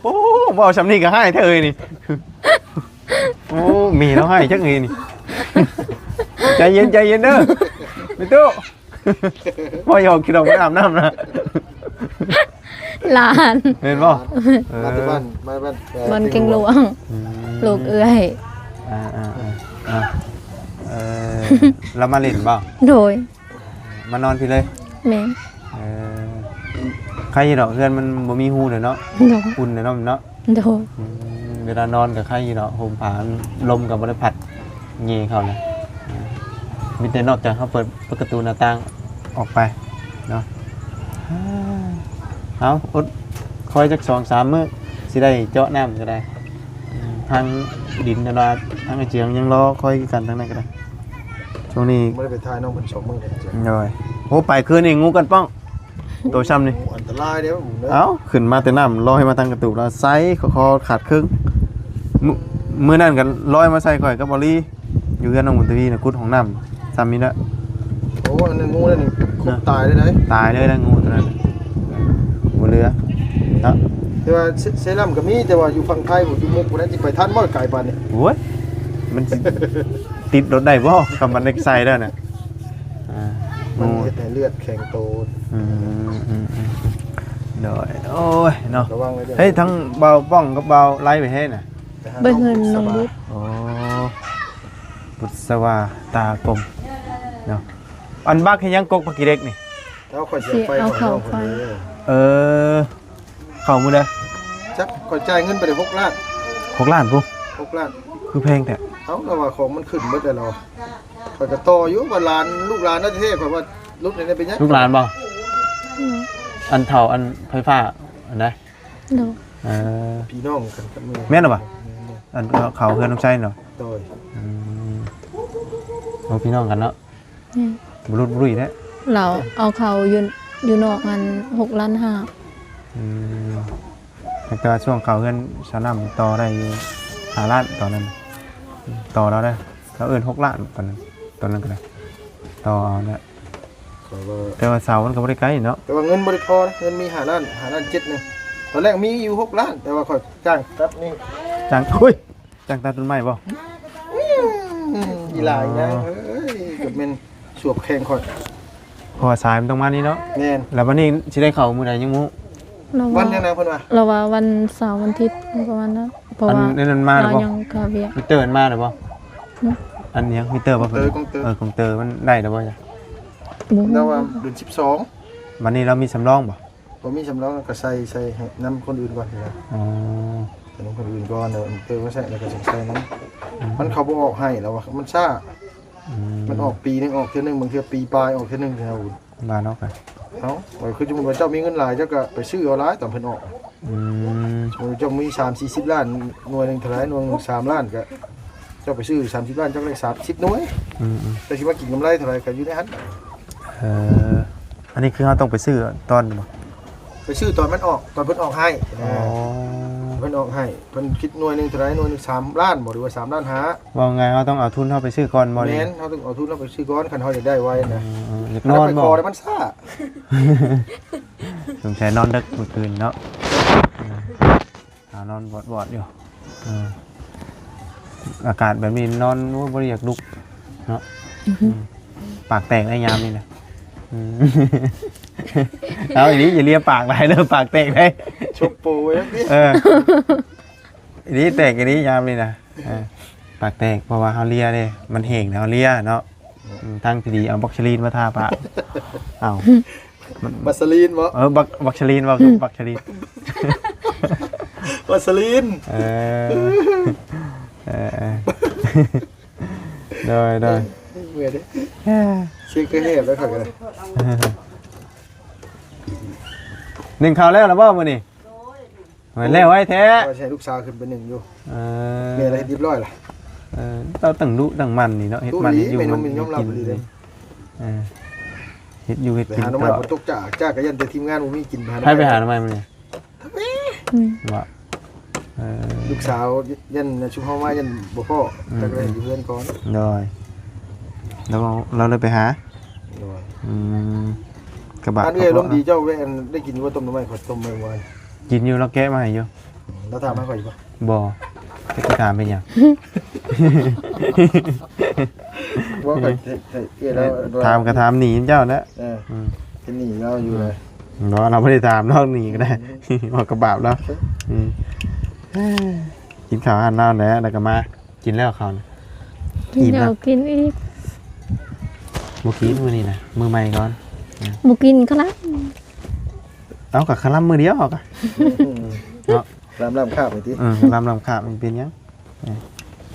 ໂອ້ ເວົ້າຊ່ຳນີ້ກໍຮ້າຍແທ້ເອີຍນີ້. ໂອ້ ແມ່ລາວໃຫ້ຈັກນີ້ນີ້ ໃຈເຢັນ ໃຈເຢັນເດີ ແມ່ຕູ້ ບໍ່ຢອກ ຄິດອອກໄປອາບນ້ຳນະ ຫຼານ ແມ່ນບໍ່? ເອີ ມາແຕ່ບ້ານ ມາບ້ານ ເອີ ບ້ານເກັງຫຼວງ ອືມ ລູກເອື້ອຍ ອ່າໆໆ ເອີ ລາວມາຫຼິ້ນບໍ່? ໂດຍ ມານອນພີ້ເລີຍ? ແມ່ນ ເອີ ໄຄຢູ່ດອກ ເຮືອນມັນບໍ່ມີຮູແຫຼະເນາະ ໂດຍ ອຸ່ນແຫຼະເນາະ ເນາະ ໂດຍ ອືມ ເວລານອນກໍໄຄຢູ່ດອກ ຫົ່ມຜ້າ ລົມກໍບໍ່ໄດ້ພັດແຍ່ເຂົ້ານະ ມີແຕ່ນອກຈາກເຮົາເປີດ ເປີດປະຕູໜ້າຕ່າງອອກໄປເນາະ ເອົາ ອົດ ຄອຍຈັກສອງສາມມື້ ຊິໄດ້ເຈາະນ້ຳກໍໄດ້ ທາງດິນນັ້ນວ່າ ທາງອາເຈືອງຍັງລໍຄອຍຄືກັນ ທາງນັ້ນກໍໄດ້ ຊ່ວງນີ້ບໍ່ໄດ້ໄປຖ່າຍນ້ອງເພິ່ນສອງມື້ແລ້ວ ໂດຍ ໂອ້ ໄປຄືນນີ້ ງູກັດປ້ອງ ໂຕຊ່ຳນີ້ ໂອ້ ອັນຕະລາຍເດ້ ເອົ້າ ຂຶ້ນມາແຕ່ນ້ຳລອຍມາທາງກະຕູບແລ້ວ ໃສ ຄໍຂາດເຄິ່ງ ມື້ ມື້ນັ້ນກໍລອຍມາໃສ່ຂ້ອຍກັບບໍລີ ຢູ່ເຮືອນນ້ອງບຸນທະວີນະ ຂຸດຫ້ອງນ້ຳ ຊ່ຳນີ້ແຫຼະ ໂອ້ ອັນນັ້ນງູນັ້ນ ນະ ຕາຍເລີຍໄດ໋ ຕາຍເລີຍນະ ງູໂຕນັ້ນ ບໍ່ເຫຼືອເນາະ ແຕ່ວ່າເຊ ເຊລຳກໍມີ ແຕ່ວ່າຢູ່ຝັ່ງໄທພຸ້ນ ຢູ່ມຸກພຸ້ນ ຊິໄປທັນບໍ່ ໄກປານນີ້ ໂອ້ຍ ມັນຊິຕິດລົດໄດ້ບໍ່ ຄຳມັນໄດ້ໃສ່ແລ້ວນະ ອ່າ ມັນເຮັດໃຫ້ເລືອດແຂງໂຕ ອືມ ອືມ ອືມ ໂດຍ ໂອ້ຍ ເນາະ ລະວັງໄວ້ເດີ ເຮີ້ຍ ທັງບ່າວປ້ອງກັບບ່າວໄລໄປໃສນະ? ໄປເຮືອນນ້ອງບຸດ ໂອ້ ບຸດສະຫວາຕາກົມເນາະ ອັນບັກເຮັດຫຍັງ ກົກຜັກຂີ້ເຫຼັກນີ້? ເອົາຂ້ອຍຊິເອົາໄປ ຊິເອົາເຂົ້າໄປ ເອີ ເຂົ້າມື້ໃດ? ຈັກ ຂ້ອຍຈ່າຍເງິນໄປໄດ້ຫົກລ້ານ ຫົກລ້ານພຸ້ນ ຫົກລ້ານ ຄືແພງແທ້ ເອົ້າ ລາວວ່າຂອງມັນຂຶ້ນເບິດແລ້ວ ລາວວ່າ ຂ້ອຍກໍຕໍ່ຢູ່ວ່າຫຼານ ລູກຫຼານແທ້ໆ ຂ້ອຍວ່າຫຼຸດໃຫ້ແດ່ເປັນຫຍັງ ລູກຫຼານບໍ່? ອືມ ອັນເຖົ້າ ອັນໄຟຟ້າ ອັນໃດ? ໂດຍ ເອີ ພີ່ນ້ອງກັນກັບເມຍ ແມ່ນບໍ່? ແມ່ນໆ ອັນເຂົາເຮືອນນ້ອງໄຊເນາະ ໂດຍ ອືມ ໂອ້ ພີ່ນ້ອງກັນເນາະ ແມ່ນ ບໍ່ຫຼຸດບໍ່ລຸຍແທ້ ລາວເອົາເຂົ້າຢູ່ ຢູ່ນອກຫັ້ນຫົກລ້ານຫ້າ ອືມ ແຕ່ວ່າຊ່ວງເຂົ້າເຮືອນສາວນ້ຳຕໍ່ໄດ້ຢູ່ຫ້າລ້ານຕອນນັ້ນ ຕໍ່ລາວໄດ້ ລາວເອີ້ນຫົກລ້ານຕອນນັ້ນ ຕອນນັ້ນກໍໄດ້ ຕໍ່ເອົາແຫຼະ ຂ້ອຍວ່າ ແຕ່ວ່າເສົາມັນກໍບໍ່ໄດ້ໄກເນາະ ແຕ່ວ່າເງິນບໍ່ໄດ້ພໍນະ ເງິນມີຫ້າລ້ານ ຫ້າລ້ານເຈັດໜຶ່ງ ຕອນແລກມີຢູ່ຫົກລ້ານ ແຕ່ວ່າຂ້ອຍຈ້າງຕັດນີ້ ຈ້າງ ອຸ້ຍ ຈ້າງຕັດຕົ້ນໄມ້ບໍ່? ອີ່ຫຼາຍນາງເອີຍ ກໍແມ່ນສວບແຂງຂ້ອຍ ເພາະວ່າສາຍມັນຕ້ອງມານີ້ເນາະ ແມ່ນ ແລ້ວບັດນີ້ຊິໄດ້ເຂົ້າມື້ໃດຍັງບໍ່ຮູ້ ລາວວ່າ ວັນຫຍັງນະເພິ່ນວ່າ ລາວວ່າວັນເສົາວັນທິດປະມານນັ້ນ ເພາະວ່າ ອັນນັ້ນມາແລ້ວບໍ່? ລາວຍັງຄາວຽກ ມິເຕີມັນມາແລ້ວບໍ່? ຫຶ? ອັນຫຍັງ ມິເຕີບໍ່? ເຕີ ກົງເຕີ ເອີ ກົງເຕີມັນໄດ້ແລ້ວບໍ່? ບໍ່ຮູ້ ລາວວ່າເດືອນສິບສອງ ບັດນີ້ລາວມີສຳລອງບໍ່? ບໍ່ມີສຳລອງ ກໍໃສ່ ໃສ່ໃຫ້ນຳຄົນອື່ນກ່ອນນະ ອໍ ໃສ່ນຳຄົນອື່ນກ່ອນ ແລ້ວເຕີມາໃສ່ ແລ້ວກໍໃສ່ນຳ ອືມ ມັນເຂົາບໍ່ອອກໃຫ້ ລາວວ່າມັນຊ້າ ອືມ ມັນອອກປີໜຶ່ງອອກເທື່ອໜຶ່ງ ບາງເທື່ອປີປາຍອອກເທື່ອໜຶ່ງ ແຖວ ບ້ານເຮົາກະ ເອົ້າ ຄືສົມມຸດວ່າເຈົ້າມີເງິນຫຼາຍ ເຈົ້າກະໄປຊື້ເອົາຫຼາຍຕອນເພິ່ນອອກ ອືມ ສົມມຸດເຈົ້າມີສາມສີ່ສິບລ້ານ ໜ່ວຍໜຶ່ງເທົ່າໃດ ໜ່ວຍໜຶ່ງສາມລ້ານ ກະເຈົ້າໄປຊື້ສາມສິບລ້ານ ເຈົ້າກະໄດ້ສາມສິບໜ່ວຍ ອືມໆ ເຈົ້າຊິມາກິນກຳໄລເທົ່າໃດ ກະຢູ່ໃນຫັ້ນ ເອີ ອັນນີ້ຄືເຮົາຕ້ອງໄປຊື້ຕອນບໍ່? ໄປຊື້ຕອນມັນອອກ ຕອນເພິ່ນອອກໃຫ້ ອໍ ເພິ່ນອອກໃຫ້ ເພິ່ນຄິດໜ່ວຍໜຶ່ງເທົ່າໃດ ໜ່ວຍໜຶ່ງສາມລ້ານບໍ່ ຫຼືວ່າສາມລ້ານຫ້າ ເວົ້າງ່າຍເຮົາຕ້ອງເອົາທຶນເຮົາໄປຊື້ກ່ອນບໍ່ນີ້? ແມ່ນ ເຮົາຕ້ອງເອົາທຶນເຮົາໄປຊື້ກ່ອນ ຄັນເຮົາຢາກໄດ້ໄວນະ ເອີ ຢາກນອນບໍ່? ມັນຊ້າ ສົງໄສນອນເດິກມື້ຄືນເນາະ ເອີ ຫານອນວອດໆຢູ່ ເອີ ອາກາດແບບນີ້ນອນ ໂອ້ຍ ບໍ່ໄດ້ຢາກລຸກເນາະ ອືມ ປາກແຕກໄດ້ຍາມນີ້ນະ ອືມ ເອົາອີ່ຫຼີ ຢ່າເລຍປາກຫຼາຍເດີ ປາກແຕກໄດ້ ຊົກໂປໄວ້ ເອີ ອີ່ຫຼີ ແຕກອີ່ຫຼີຍາມນີ້ນະ ເອີ ປາກແຕກ ເພາະວ່າເຮົາເລຍເດ້ ມັນແຫ້ງແລ້ວເຮົາເລຍເນາະ ອືມ ທາງທີ່ດີເອົາບັກສະລີນມາທາປາກ ເອົາ ບັກສະລີນບໍ່? ເອີ ບັກ ບັກສະລີນບໍ່? ອືມ ບັກສະລີນ ບັກສະລີນ ເອີ ເອີ ເອີ ໂດຍ ໂດຍ ເມື່ອຍເດ້ ເສຍງກະແຫບແລ້ວຂ້ອຍກໍໄດ້ ໜຶ້ງເຂົ້າແລ້ວລະບໍ່ມື້ນີ້? ໂອ້ຍ ແລ້ວໄວແທ້ ວ່າຊິໃຫ້ລູກສາວຂຶ້ນໄປໜຶ້ງຢູ່ ເອີ ແມ່ລະເຮັດຮຽບຮ້ອຍລະ ເອີ ລາວຕັ້ງດຸຕັ້ງໝັ່ນນີ້ເນາະ ເຮັດໝັ່ນເຮັດຢູ່ ມັນຍອມຮັບອີ່ຫຼີເດ້ ເອີ ເຮັດຢູ່ເຮັດກິນ ໄປຫາໜໍ່ໄມ້ ຕະຫຼອດ ຝົນຕົກຈ້າ ຈ້າກໍຢ້ານແຕ່ທີມງານບໍ່ມີກິນ ໃຜໄປຫາໜໍ່ໄມ້ມື້ນີ້? ອືມ ວ່າ ເອີ ລູກສາວຢ້ານຊຸມເຮົາມາຢ້ານບໍ່ພໍ້ ອືມ ກໍເລີຍຢູ່ເຮືອນກ່ອນ ໂດຍ ແລ້ວເຮົາ ເຮົາເລີຍໄປຫາ ໂດຍ ອືມ ກະບະ ອັນເອື້ອຍອາລົມດີເຈົ້າແວ່ນ ໄດ້ກິນຢູ່ບໍ່ຕົ້ມໜໍ່ໄມ້ ຂ້ອຍຕົ້ມໄວ້ວານ ກິນຢູ່ ລາວແກະມາໃຫ້ຢູ່ ອືມ ລາວຖາມຫາຂ້ອຍຢູ່ບໍ່? ບໍ່ ຊິຖາມເປັນຫຍັງ? ບໍ່ ຂ້ອຍ ຂ້ອຍ ຂ້ອຍ ເອື້ອຍລາວ ຖາມກໍຖາມໜີເຈົ້າແຫຼະ. ເອີ ອືມ ເປັນໜີລາວຢູ່ເລີຍ. ບໍ່ ລາວບໍ່ໄດ້ຖາມດອກ ໜີກໍໄດ້ ອືມ ເວົ້າກັບບາບລາວ. ອືມ ກິນເຂົ້າຮ້ານລາວແຫຼະ ແລ້ວກໍມາ ກິນແລ້ວເຂົ້ານະ? ກິນແລ້ວ ອີ່ມແລ້ວ ກິນອີກ. ບໍ່ກິນມື້ນີ້ນະ ມື້ໃໝ່ກ່ອນ. ອືມ ບໍ່ກິນຄະລຳ. ເອົາ ກະຄະລຳມື້ດຽວເຮົາກະ ອືມ ເນາະ ຄະລຳລຳຄາບນີ້ຕິ. ເອີ ຄະລຳລຳຄາບມັນເປັນຫຍັງ? ເອີ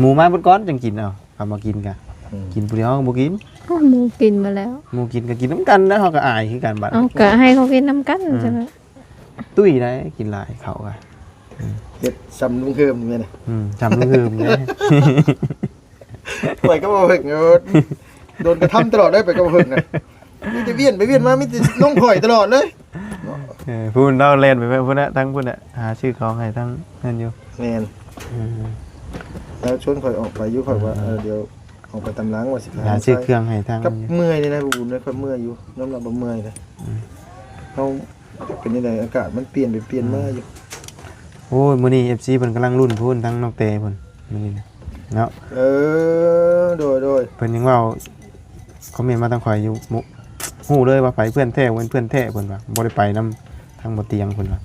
ໝູມາເບິດກ່ອນຈັ່ງກິນ. ເອົາ ຄັນບໍ່ກິນກະ ອືມ ກິນຜູ້ດຽວ ເຮົາກໍບໍ່ກິນ. ເອົາ ໝູກິນມາແລ້ວ ໝູກິນກໍກິນນຳກັນແລ້ວ ເຮົາກໍອາຍຄືກັນບາດ. ເອົາ ກໍໃຫ້ເຂົາກິນນຳກັນ. ເອີ ຈັ່ງນັ້ນ ຕຸ້ຍໄດ໋ ກິນຫຼາຍເຂົ້າກະ. ເຮັດຊ່ຳລຸງເຮີມນີ້ແມ່ນ. ອືມ ຊ່ຳລຸງເຮີມນີ້. ຂ້ອຍກໍບໍ່ເພິ່ງ ໂດນກະທຳຕະຫຼອດເລີຍ ໄປກັບບໍ່ເພິ່ງນະ. ມີແຕ່ວຽນໄປວຽນມາ ມີແຕ່ລົງຂ້ອຍຕະຫຼອດເລີຍ. ເອີ ພຸ້ນ ລາວແລ່ນໄປພຸ້ນນະ ທາງພຸ້ນນະ ຫາຊື້ຂອງໃຫ້ທາງນັ້ນຢູ່. ແມ່ນ. ອືມ ລາວຊວນຂ້ອຍອອກໄປຢູ່ ຂ້ອຍວ່າ ເອີ ເອີ ດຽວອອກໄປຕາມຫຼັງວ່າຊິໄປຫາຊື້ເຄື່ອງໃຫ້ທາງ ກັບເມື່ອຍເດ້ນະ ບຸນເອີຍ ຂ້ອຍເມື່ອຍຢູ່ ຍອມຮັບວ່າເມື່ອຍນະ. ອືມ ເຮົາ ເປັນຈັ່ງໃດ ອາກາດມັນປ່ຽນໄປປ່ຽນມາຢູ່. ອືມ ໂອ້ຍ ມື້ນີ້ເອັຟຊີເພິ່ນກຳລັງລຸ້ນພຸ້ນ ທັງນ້ອງແຕພຸ້ນ ມື້ນີ້ນະເນາະ. ເອີ ໂດຍໆ ເພິ່ນຍັງເວົ້າ ຄອມເມັນມາທາງຂ້ອຍຢູ່ ຮູ້ເລີຍວ່າໃຜເພື່ອນແທ້ ບໍ່ແມ່ນເພື່ອນແທ້ ເພິ່ນວ່າ ບໍ່ໄດ້ໄປນຳທາງບໍ່ຕຽງ ເພິ່ນວ່າ.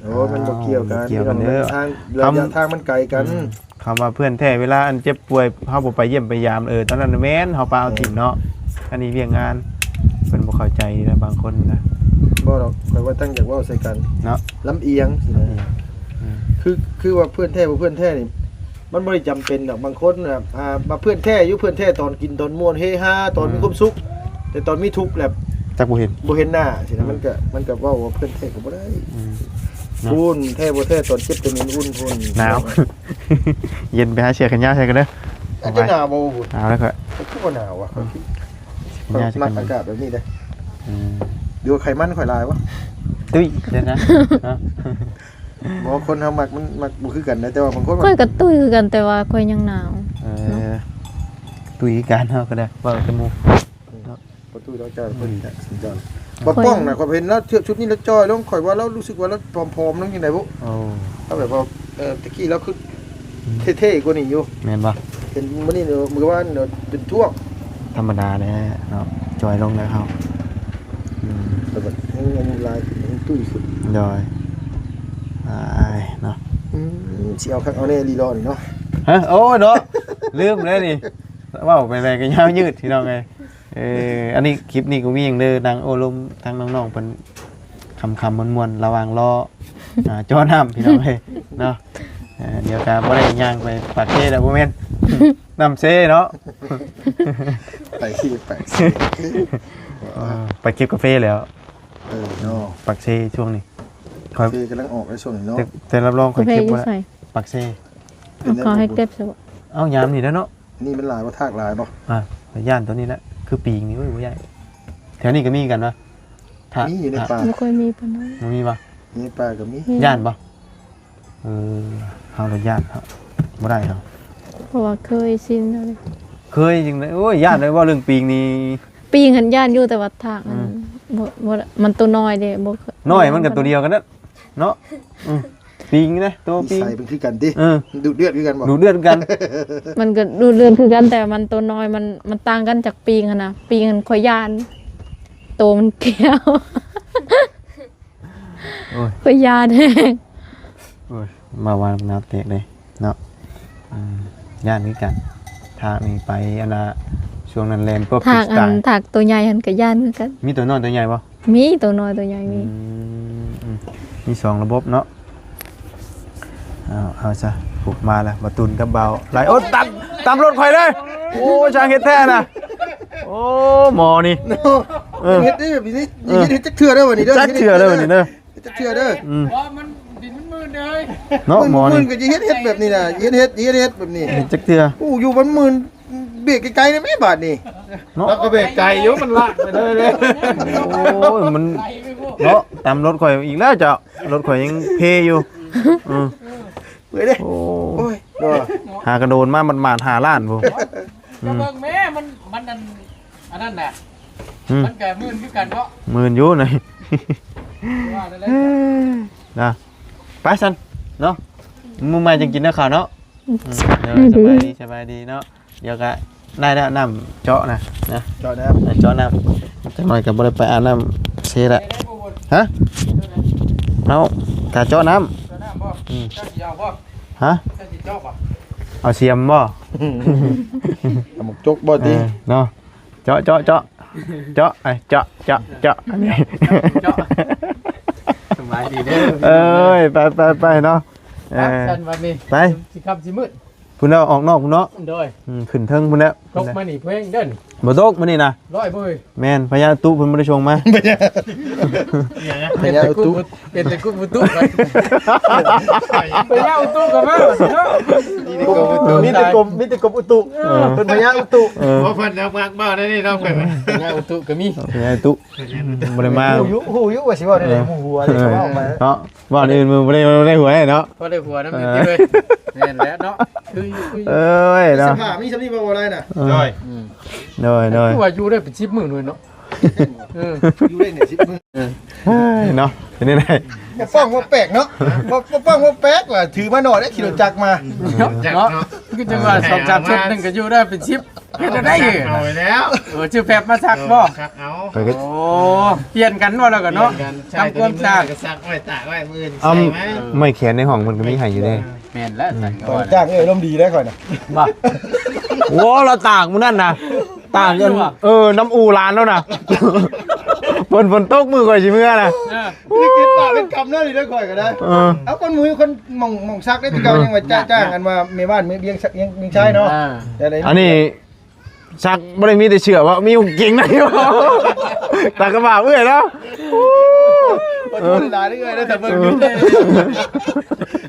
ໂອ້ ມັນບໍ່ກ່ຽວກັນ ບໍ່ກ່ຽວກັນເດີ ທາງ ລະຍະທາງມັນໄກກັນ. ອືມ ຄຳວ່າເພື່ອນແທ້ ເວລາອັນເຈັບປ່ວຍ ເຮົາບໍ່ໄປຢ້ຽມໄປຢາມ ເອີ ຕອນນັ້ນແມ່ນເຮົາປະເອົາຖິ້ມເນາະ. ອັນນີ້ວຽກງານ ເພິ່ນບໍ່ເຂົ້າໃຈນະ ບາງຄົນນະ. ບໍ່ດອກ ຂ້ອຍວ່າຕັ້ງຢາກເວົ້າໃສ່ກັນເນາະ ລຳອຽງຊີ້ນະ. ອືມ ຄື ຄືວ່າເພື່ອນແທ້ບໍ່ເພື່ອນແທ້ນີ້ ມັນບໍ່ໄດ້ຈຳເປັນດອກ. ບາງຄົນນະ ອ່າ ວ່າເພື່ອນແທ້ຢູ່ ເພື່ອນແທ້ຕອນກິນຕອນມ່ວນເຮຮາ ຕອນມີຄວາມສຸກ ແຕ່ຕອນມີທຸກແລ້ວ ຈັກບໍ່ເຫັນ ບໍ່ເຫັນໜ້າຊີ້ນະ. ອືມ ມັນກະ ມັນກະເວົ້າວ່າເພື່ອນແທ້ກໍບໍ່ໄດ້. ອືມ ເນາະ ພຸ້ນ ແທ້ບໍ່ແທ້ ຕອນເຈັບແຕ່ເປັນອຸ່ນພຸ້ນ ໜາວ. ເຢັນ ໄປຫາເສື້ອແຂນຍາວໃສ່ກັນເດີ. ອາດຈະໜາວບໍ່ບຸນ? ໜາວແລ້ວຂ້ອຍ ຂ້ອຍຄືບໍ່ໜາວວະ. ອືມ ຂ້ອຍ ຂ້ອຍມັກອາກາດແບບນີ້ເດ້. ອືມ ຫຼືວ່າໄຂມັນຂ້ອຍຫຼາຍວະ? ຕຸ້ຍເດ້ນະ ເນາະ. ບໍ່ ຄົນເຮົາມັກ ມັນມັກບໍ່ຄືກັນເດ້ ແຕ່ວ່າບາງຄົນ ຂ້ອຍກໍຕຸ້ຍຄືກັນ ແຕ່ວ່າຂ້ອຍຍັງໜາວ. ເອີ ເນາະ ຕຸ້ຍຄືກັນ ເຮົາກໍໄດ້ເວົ້າແຕ່ໝູ່ ເນາະ. ປະຕູດອກຈາກເພິ່ນ ອືມ ຈາກສັນຈອນ ອືມ ບໍ່ປ້ອງນະ ຂ້ອຍເຫັນລາວທຽບຊຸດນີ້ລາວຈ່ອຍລົງ ຂ້ອຍວ່າລາວຮູ້ສຶກວ່າລາວຜອມໆລົງຈັ່ງໃດບຸ. ໂອ້ ລາວແບບວ່າ ເອີ ແຕ່ກີ້ລາວຄື ອືມ ເທ່ໆກວ່ານີ້ຢູ່. ແມ່ນບໍ່? ເຫັນມື້ນີ້ ມື້ວານຈົນທ້ວມ. ທຳມະດາແຫຼະເນາະ ຈ່ອຍລົງແລ້ວເຮົາ. ອືມ ແຕ່ວ່າຍັງອາຍຸຫຼາຍ ຍັງຕຸ້ຍຂຶ້ນ. ໂດຍ ອ້າຍເນາະ. ອືມ ຊິເອົາຄັກເອົາແນ່ລີລໍນີ້ເນາະ. ຮະ ໂອ້ຍເນາະ ລືມແລ້ວນີ້ ເວົ້າໄປແລ້ວກໍຍາວຍືດ ພີ່ນ້ອງເອີຍ. ເອີ ອັນນີ້ ຄລິບນີ້ກໍມີຫຍັງເດີ ນັ່ງໂອ້ລົມທັງນ້ອງໆເພິ່ນ ຄ່ຳໆມ່ວນໆ ລະຫວ່າງລໍ ອ່າ ຈໍ້ນ້ຳ ພີ່ນ້ອງເອີຍເນາະ. ເອີ ດຽວກໍບໍ່ໄດ້ຍ່າງໄປປາກເຊແລ້ວ ບໍ່ແມ່ນ ນ້ຳເຊເນາະ. ໄປທີ່ປາກເຊ ເອີ ໄປເກັບກາເຟແລ້ວ. ເອີເນາະ ປາກເຊຊ່ວງນີ້ ກາເຟກຳລັງອອກໃນຊ່ວງນີ້ເນາະ. ແຕ່ ແຕ່ຮັບຮອງຂ້ອຍເກັບບໍ່ໄດ້ ກາເຟຢູ່ໃສ? ປາກເຊ. ເອົາ ເຂົາໃຫ້ເກັບຊະບໍ່? ເອົາ ຍາມນີ້ແຫຼະເນາະ. ນີ້ມັນຫຼາຍບໍ່ ທາກຫຼາຍບໍ່? ອ່າ ຢ້ານຕົວນີ້ແຫຼະ ຄືປີງນີ້ ໂອ້ຍ ບໍ່ຢ້ານ. ແຖວນີ້ກໍມີຄືກັນວະ ທາກ ມີຢູ່ໃນປ່າ ບໍ່ຄ່ອຍມີປານໃດ. ບໍ່ມີບໍ່? ໃນປ່າກໍມີ. ຢ້ານບໍ່? ເອີ ເຮົາລະຢ້ານ ເຮົາບໍ່ໄດ້ເຮົາ ເພາະວ່າເຄີຍຊິນແລ້ວເດ້. ເຄີຍຈັ່ງໃດ? ໂອ້ຍ ຢ້ານເລີຍ ເວົ້າເລື່ອງປີງນີ້. ປີງຫັ້ນຢ້ານຢູ່ ແຕ່ວ່າທາກມັນ ອືມ ບໍ່ ບໍ່ ມັນໂຕນ້ອຍເດ້ ບໍ່ ນ້ອຍມັນກໍໂຕດຽວກັນນັ້ນເນາະ. ອືມ ປີງນີ້ນະ ໂຕປີງ ນິໄສມັນຄືກັນຕິ? ເອີ ດູດເລືອດຄືກັນບໍ່? ດູດເລືອດຄືກັນ. ມັນກໍດູດເລືອດຄືກັນ ແຕ່ມັນໂຕນ້ອຍ ມັນ ມັນຕ່າງກັນຈາກປີງຫັ້ນນະ. ປີງຫັ້ນຂ້ອຍຢ້ານ ໂຕມັນແກ້ວ. ໂອ້ຍ ຂ້ອຍຢ້ານແຮງ. ໂອ້ຍ ມາວາງໜ້າແຕກເດ້ເນາະ. ອືມ ຢ້ານຄືກັນ. ທາກນີ້ໄປ ອັນນ່າ ຊ່ວງນັ້ນແລ່ນປຶບ ທາກອັນ ຟຣີສໄຕລ໌ ທາກໂຕໃຫຍ່ຫັ້ນກໍຢ້ານຄືກັນ. ມີໂຕນ້ອຍໂຕໃຫຍ່ບໍ່? ມີໂຕນ້ອຍໂຕໃຫຍ່ມີ. ອືມ ອືມ ມີສອງລະບົບເນາະ. ເອົາ ເອົາຊະ ປຸກມາລະ ບ່າວຕຸນກັບບ່າວໄຫຼ. ໂອ້ ຕຳ ຕຳລົດຂ້ອຍເດ້. ໂອ້ ຊ່າງເຮັດແທ້ນະ. ໂອ້ ໝໍນີ້ ເນາະ ເອີ ເຮັດໄດ້ແບບນີ້ ເອີ ເຮັດ ເຮັດຈັກເທື່ອເດີບັດນີ້ເດີ. ຈັກເທື່ອເດີບັດນີ້ເດີ. ຈັກເທື່ອເດີ. ອືມ ບໍ່ ມັນ ດິນມັນມື່ນເດ້. ເນາະ ໝໍນີ້ ມື່ນກໍຈະເຮັດ ເຮັດແບບນີ້ນະ ເຮັດ ເຮັດ ເຮັດ ເຮັດແບບນີ້ ເຮັດຈັກເທື່ອ. ໂອ້ ຢູ່ມັນມື່ນ ເບຣກໄກໆໄດ້ແມ່ບາດນີ້. ເນາະ ລາວກໍເບຣກໄກຢູ່ ມັນລາກໄປເລີຍເດ້. ໂອ້ຍ ມັນ ເນາະ ຕຳລົດຂ້ອຍອີກແລ້ວເຈົ້າ ລົດຂ້ອຍຍັງເພຢູ່. ອືມ ເມື່ອຍເດ້. ໂອ້ ໂອ້ຍ ຫາກະໂດນມາໝາດໆ ຫ້າລ້ານພຸ້ນ. ອືມ ເບິ່ງແມ່ ມັນ ມັນອັນ ອັນນັ້ນນະ. ອືມ ມັນກະມື່ນຄືກັນເນາະ ມື່ນຢູ່ນະ. ວ່າແລ້ວນະ ໄປຊັ້ນເນາະ ມື້ໃໝ່ຈັ່ງກິນເດີເຂົ້າເນາະ. ອືມ ໂດຍ ສະບາຍດີ ສະບາຍດີເນາະ. ດຽວກະໄດ້ແລ້ວ ນ້ຳເຈາະນະ ນະ ເຈາະນ້ຳ ເອີ ເຈາະນ້ຳ. ຈັກໜ່ອຍກະບໍ່ໄດ້ໄປອາບນ້ຳເຊລະ. ຮະ? ເອົາ ກະເຈາະນ້ຳ. ເຈາະນ້ຳບໍ່? ອືມ ເຈົ້າຊິເອົາບໍ່? ຮະ? ເຈົ້າຊິເຈາະບໍ່? ເອົາສຽມບໍ່? ເອົາໝາກຈົກບໍ່ຕິ? ເອີ ເນາະ ເຈາະ ເຈາະ ເຈາະ ເຈາະ ເອີ ເຈາະ ເຈາະ ເຈາະ ເຈາະ. ສະບາຍດີເດີ. ເອີຍ ໄປ ໄປ ໄປເນາະ. ເອີ ຊັ້ນບັດນີ້ ໄປ ຊິຄ່ຳຊິມືດ ພຸ້ນແລ້ວ ອອກນອກພຸ້ນເນາະ. ໂດຍ ອືມ ຂຶ້ນເທິງພຸ້ນແລ້ວ. ຕົກມານີ້ເພງເດີ ບໍ່ຕົກມື້ນີ້ນະ. ຮ້ອຍບໍ່ເອີຍ? ແມ່ນ ພະຍາອຸຕຸເພິ່ນບໍ່ໄດ້ສົ່ງມາ. ພະຍາອຸຕຸ ເປັນແຕ່ກຸມອຸຕຸ ພະຍາອຸຕຸກໍມາເນາະ. ມີແຕ່ກົມ ມີແຕ່ກົມ ມີແຕ່ກົມອຸຕຸ ເອີ ເພິ່ນພະຍາອຸຕຸ. ເອີ ບໍ່ ເພິ່ນມັກເວົ້າແນວນີ້ເນາະ. ພະຍາອຸຕຸກໍມີ ພະຍາອຸຕຸ ບໍ່ໄດ້ມາ. ຮູ້ຢູ່ ຮູ້ຢູ່ວ່າຊິເວົ້າແນວໃດ ເອີ ຮູ້ຫົວເລີຍ ເອີ ເວົ້າມາເນາະ. ເວົ້າໃນອື່ນ ບໍ່ໄດ້ ບໍ່ໄດ້ຫົວເນາະ ບໍ່ໄດ້ຫົວນຳ ເອີ ຕິເວີຍ. ແມ່ນແລ້ວເນາະ ຄືຢູ່ ຄືຢູ່. ເອີຍເນາະ ສະພາບມີສ່ຳນີ້ບໍ່ ບໍ່ໄດ້ນະ. ເອີ ໂດຍ ອືມ ໂດຍ ໂດຍ. ຄືວ່າຢູ່ໄດ້ເປັນສິບມື້ໂດຍເນາະ. ເອີ ຢູ່ໄດ້ເປັນສິບມື້. ເອີ ເຮີ້ຍເນາະ ເປັນຈັ່ງໃດ? ບໍ່ປ້ອງບໍ່ແປກເນາະ ບໍ່ ບໍ່ປ້ອງບໍ່ແປກວ່າ ຖືມາໜໍ່ໄດ້ຂີ່ລົດຈັກມາເນາະ. ຄືຈັ່ງວ່າສອງສາມຊຸດໜຶ່ງກໍຢູ່ໄດ້ເປັນສິບ ເຮັດແນວໃດ? ເອົາໄປແລ້ວ ເອີ ຊື້ແຟບມາຊັກບໍ່? ຊັກເອົາ. ໂອ້ ປ່ຽນກັນບໍ່? ແລ້ວກໍເນາະ ປ່ຽນກັນ ທຳຄວາມສະອາດ ໃຊ້ຕົວນີ້ ກໍຊັກໄວ້ ຕາກໄວ້ ມື້ອື່ນໃສ່ໃໝ່. ເອີ ໄມ້ແຂວນໃນຫ້ອງເພິ່ນກໍມີໃຫ້ຢູ່ເດ້. ແມ່ນແລ້ວ ອືມ ຊັ້ນກໍວ່າ ຈ້າງເອື້ອຍອາລົມດີໄດ໋ຂ້ອຍນະ. ບໍ່ ໂອ້ ລາວຕາກມື້ນັ້ນນະ ຕາກ ເອີ ນ້ຳອູ່ຫຼານແລ້ວນະ. ຝົນ ຝົນຕົກມື້ຂ້ອຍຊິເມືອນະ. ເອີ ບໍ່ໄດ້ຄິດວ່າເປັນກຳເລີຍເດີ ຂ້ອຍກໍໄດ້. ເອີ ເອົາ ຄົນໝູ່ຄົນໝ່ອງ ໝ່ອງຊັກໄດ້ຄືເກົ່າ ຍັງວ່າຈ້າງ ຈ້າງ ອັນວ່າແມ່ບ້ານເມືອງ ວຽງ ວຽງ ວຽງໄຊເນາະ. ເອີ ອັນນີ້ ຊັກບໍ່ໄດ້ມີແຕ່ເສື້ອ ວ່າມີກາງເກງໃນ. ຕາກະບາບເອື້ອຍເນາະ. ໂອ້ ໂອ້ ຫຼາຍເອື້ອຍເດີ ຖ້າເບິ່ງຢູ່. ເອີ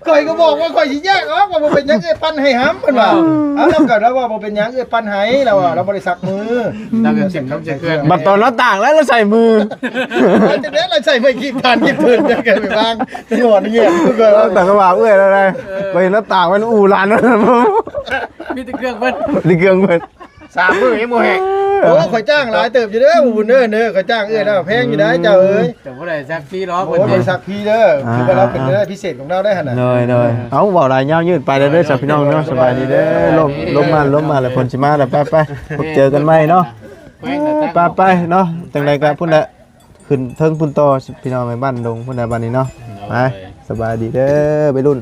ຂ້ອຍກໍບອກວ່າຂ້ອຍຊິແຍກອອກ ວ່າບໍ່ເປັນຫຍັງ ເອື້ອຍປັ່ນໃຫ້ຫຳ ເພິ່ນວ່າ. ເອີ ເອົາ ລາວກໍລາວວ່າບໍ່ເປັນຫຍັງ ເອື້ອຍປັ່ນໃຫ້ ລາວວ່າລາວບໍ່ໄດ້ຊັກມື. ລາວກໍເຈັບທ້ອງເຈັບເຄື່ອງ ບັດຕອນລາວຕາກແລ້ວລາວໃສ່ມື. ຈັ່ງໃດລາວໃສ່ໄມ້ກີດທານກີດເພິ່ນ ຈັ່ງໃດໄປວາງ ໄປຫອດເງຍ. ເອີ ຕາກະບາບເອື້ອຍລາວໄດ໋. ເອີ ຂ້ອຍເຫັນລາວຕາກມັນອູ່ຫຼານ ມີແຕ່ເຄື່ອງເພິ່ນ ມີແຕ່ເຄື່ອງເພິ່ນ. ສາມມື້ຍັງບໍ່ແຫ້ງ. ເອີ ໂອ້ ຂ້ອຍຈ້າງຫຼາຍເຕີບຢູ່ເດີ ບຸນເດີ ເດີ ຂ້ອຍຈ້າງເອື້ອຍແລ້ວ ແພງຢູ່ໄດ໋ເຈົ້າເອີຍ. ເຈົ້າບໍ່ໄດ້ສັກຟຣີເນາະ. ໂອ້ ບໍ່ໄດ້ສັກຟຣີເດີ ອ່າ ຖືວ່າລາວເປັນເອື້ອຍພິເສດຂອງລາວໄດ໋ຫັ້ນນະ. ໂດຍ ໂດຍ ເອີ ເອົາ ເວົ້າຫຼາຍຍາວຍືດໄປແລ້ວເດີ ສາວພີ່ນ້ອງເນາະ. ສະບາຍດີເດີ ລົມ ລົມມາ ລົມມາແລ້ວ ຝົນຊິມາແລ້ວ ໄປ ໄປ ພົບເຈີກັນໃໝ່ເນາະ. ໄປ ໄປເນາະ ຈັ່ງໃດກໍພຸ້ນແຫຼະ ຂຶ້ນເທິງພຸ້ນຕໍ່ ພີ່ນ້ອງເອີຍ ບ້ານດົງພຸ້ນແຫຼະ ບັດນີ້ເນາະ. ໂດຍ ໄປ ສະບາຍດີເດີ ໄວລຸ້ນ.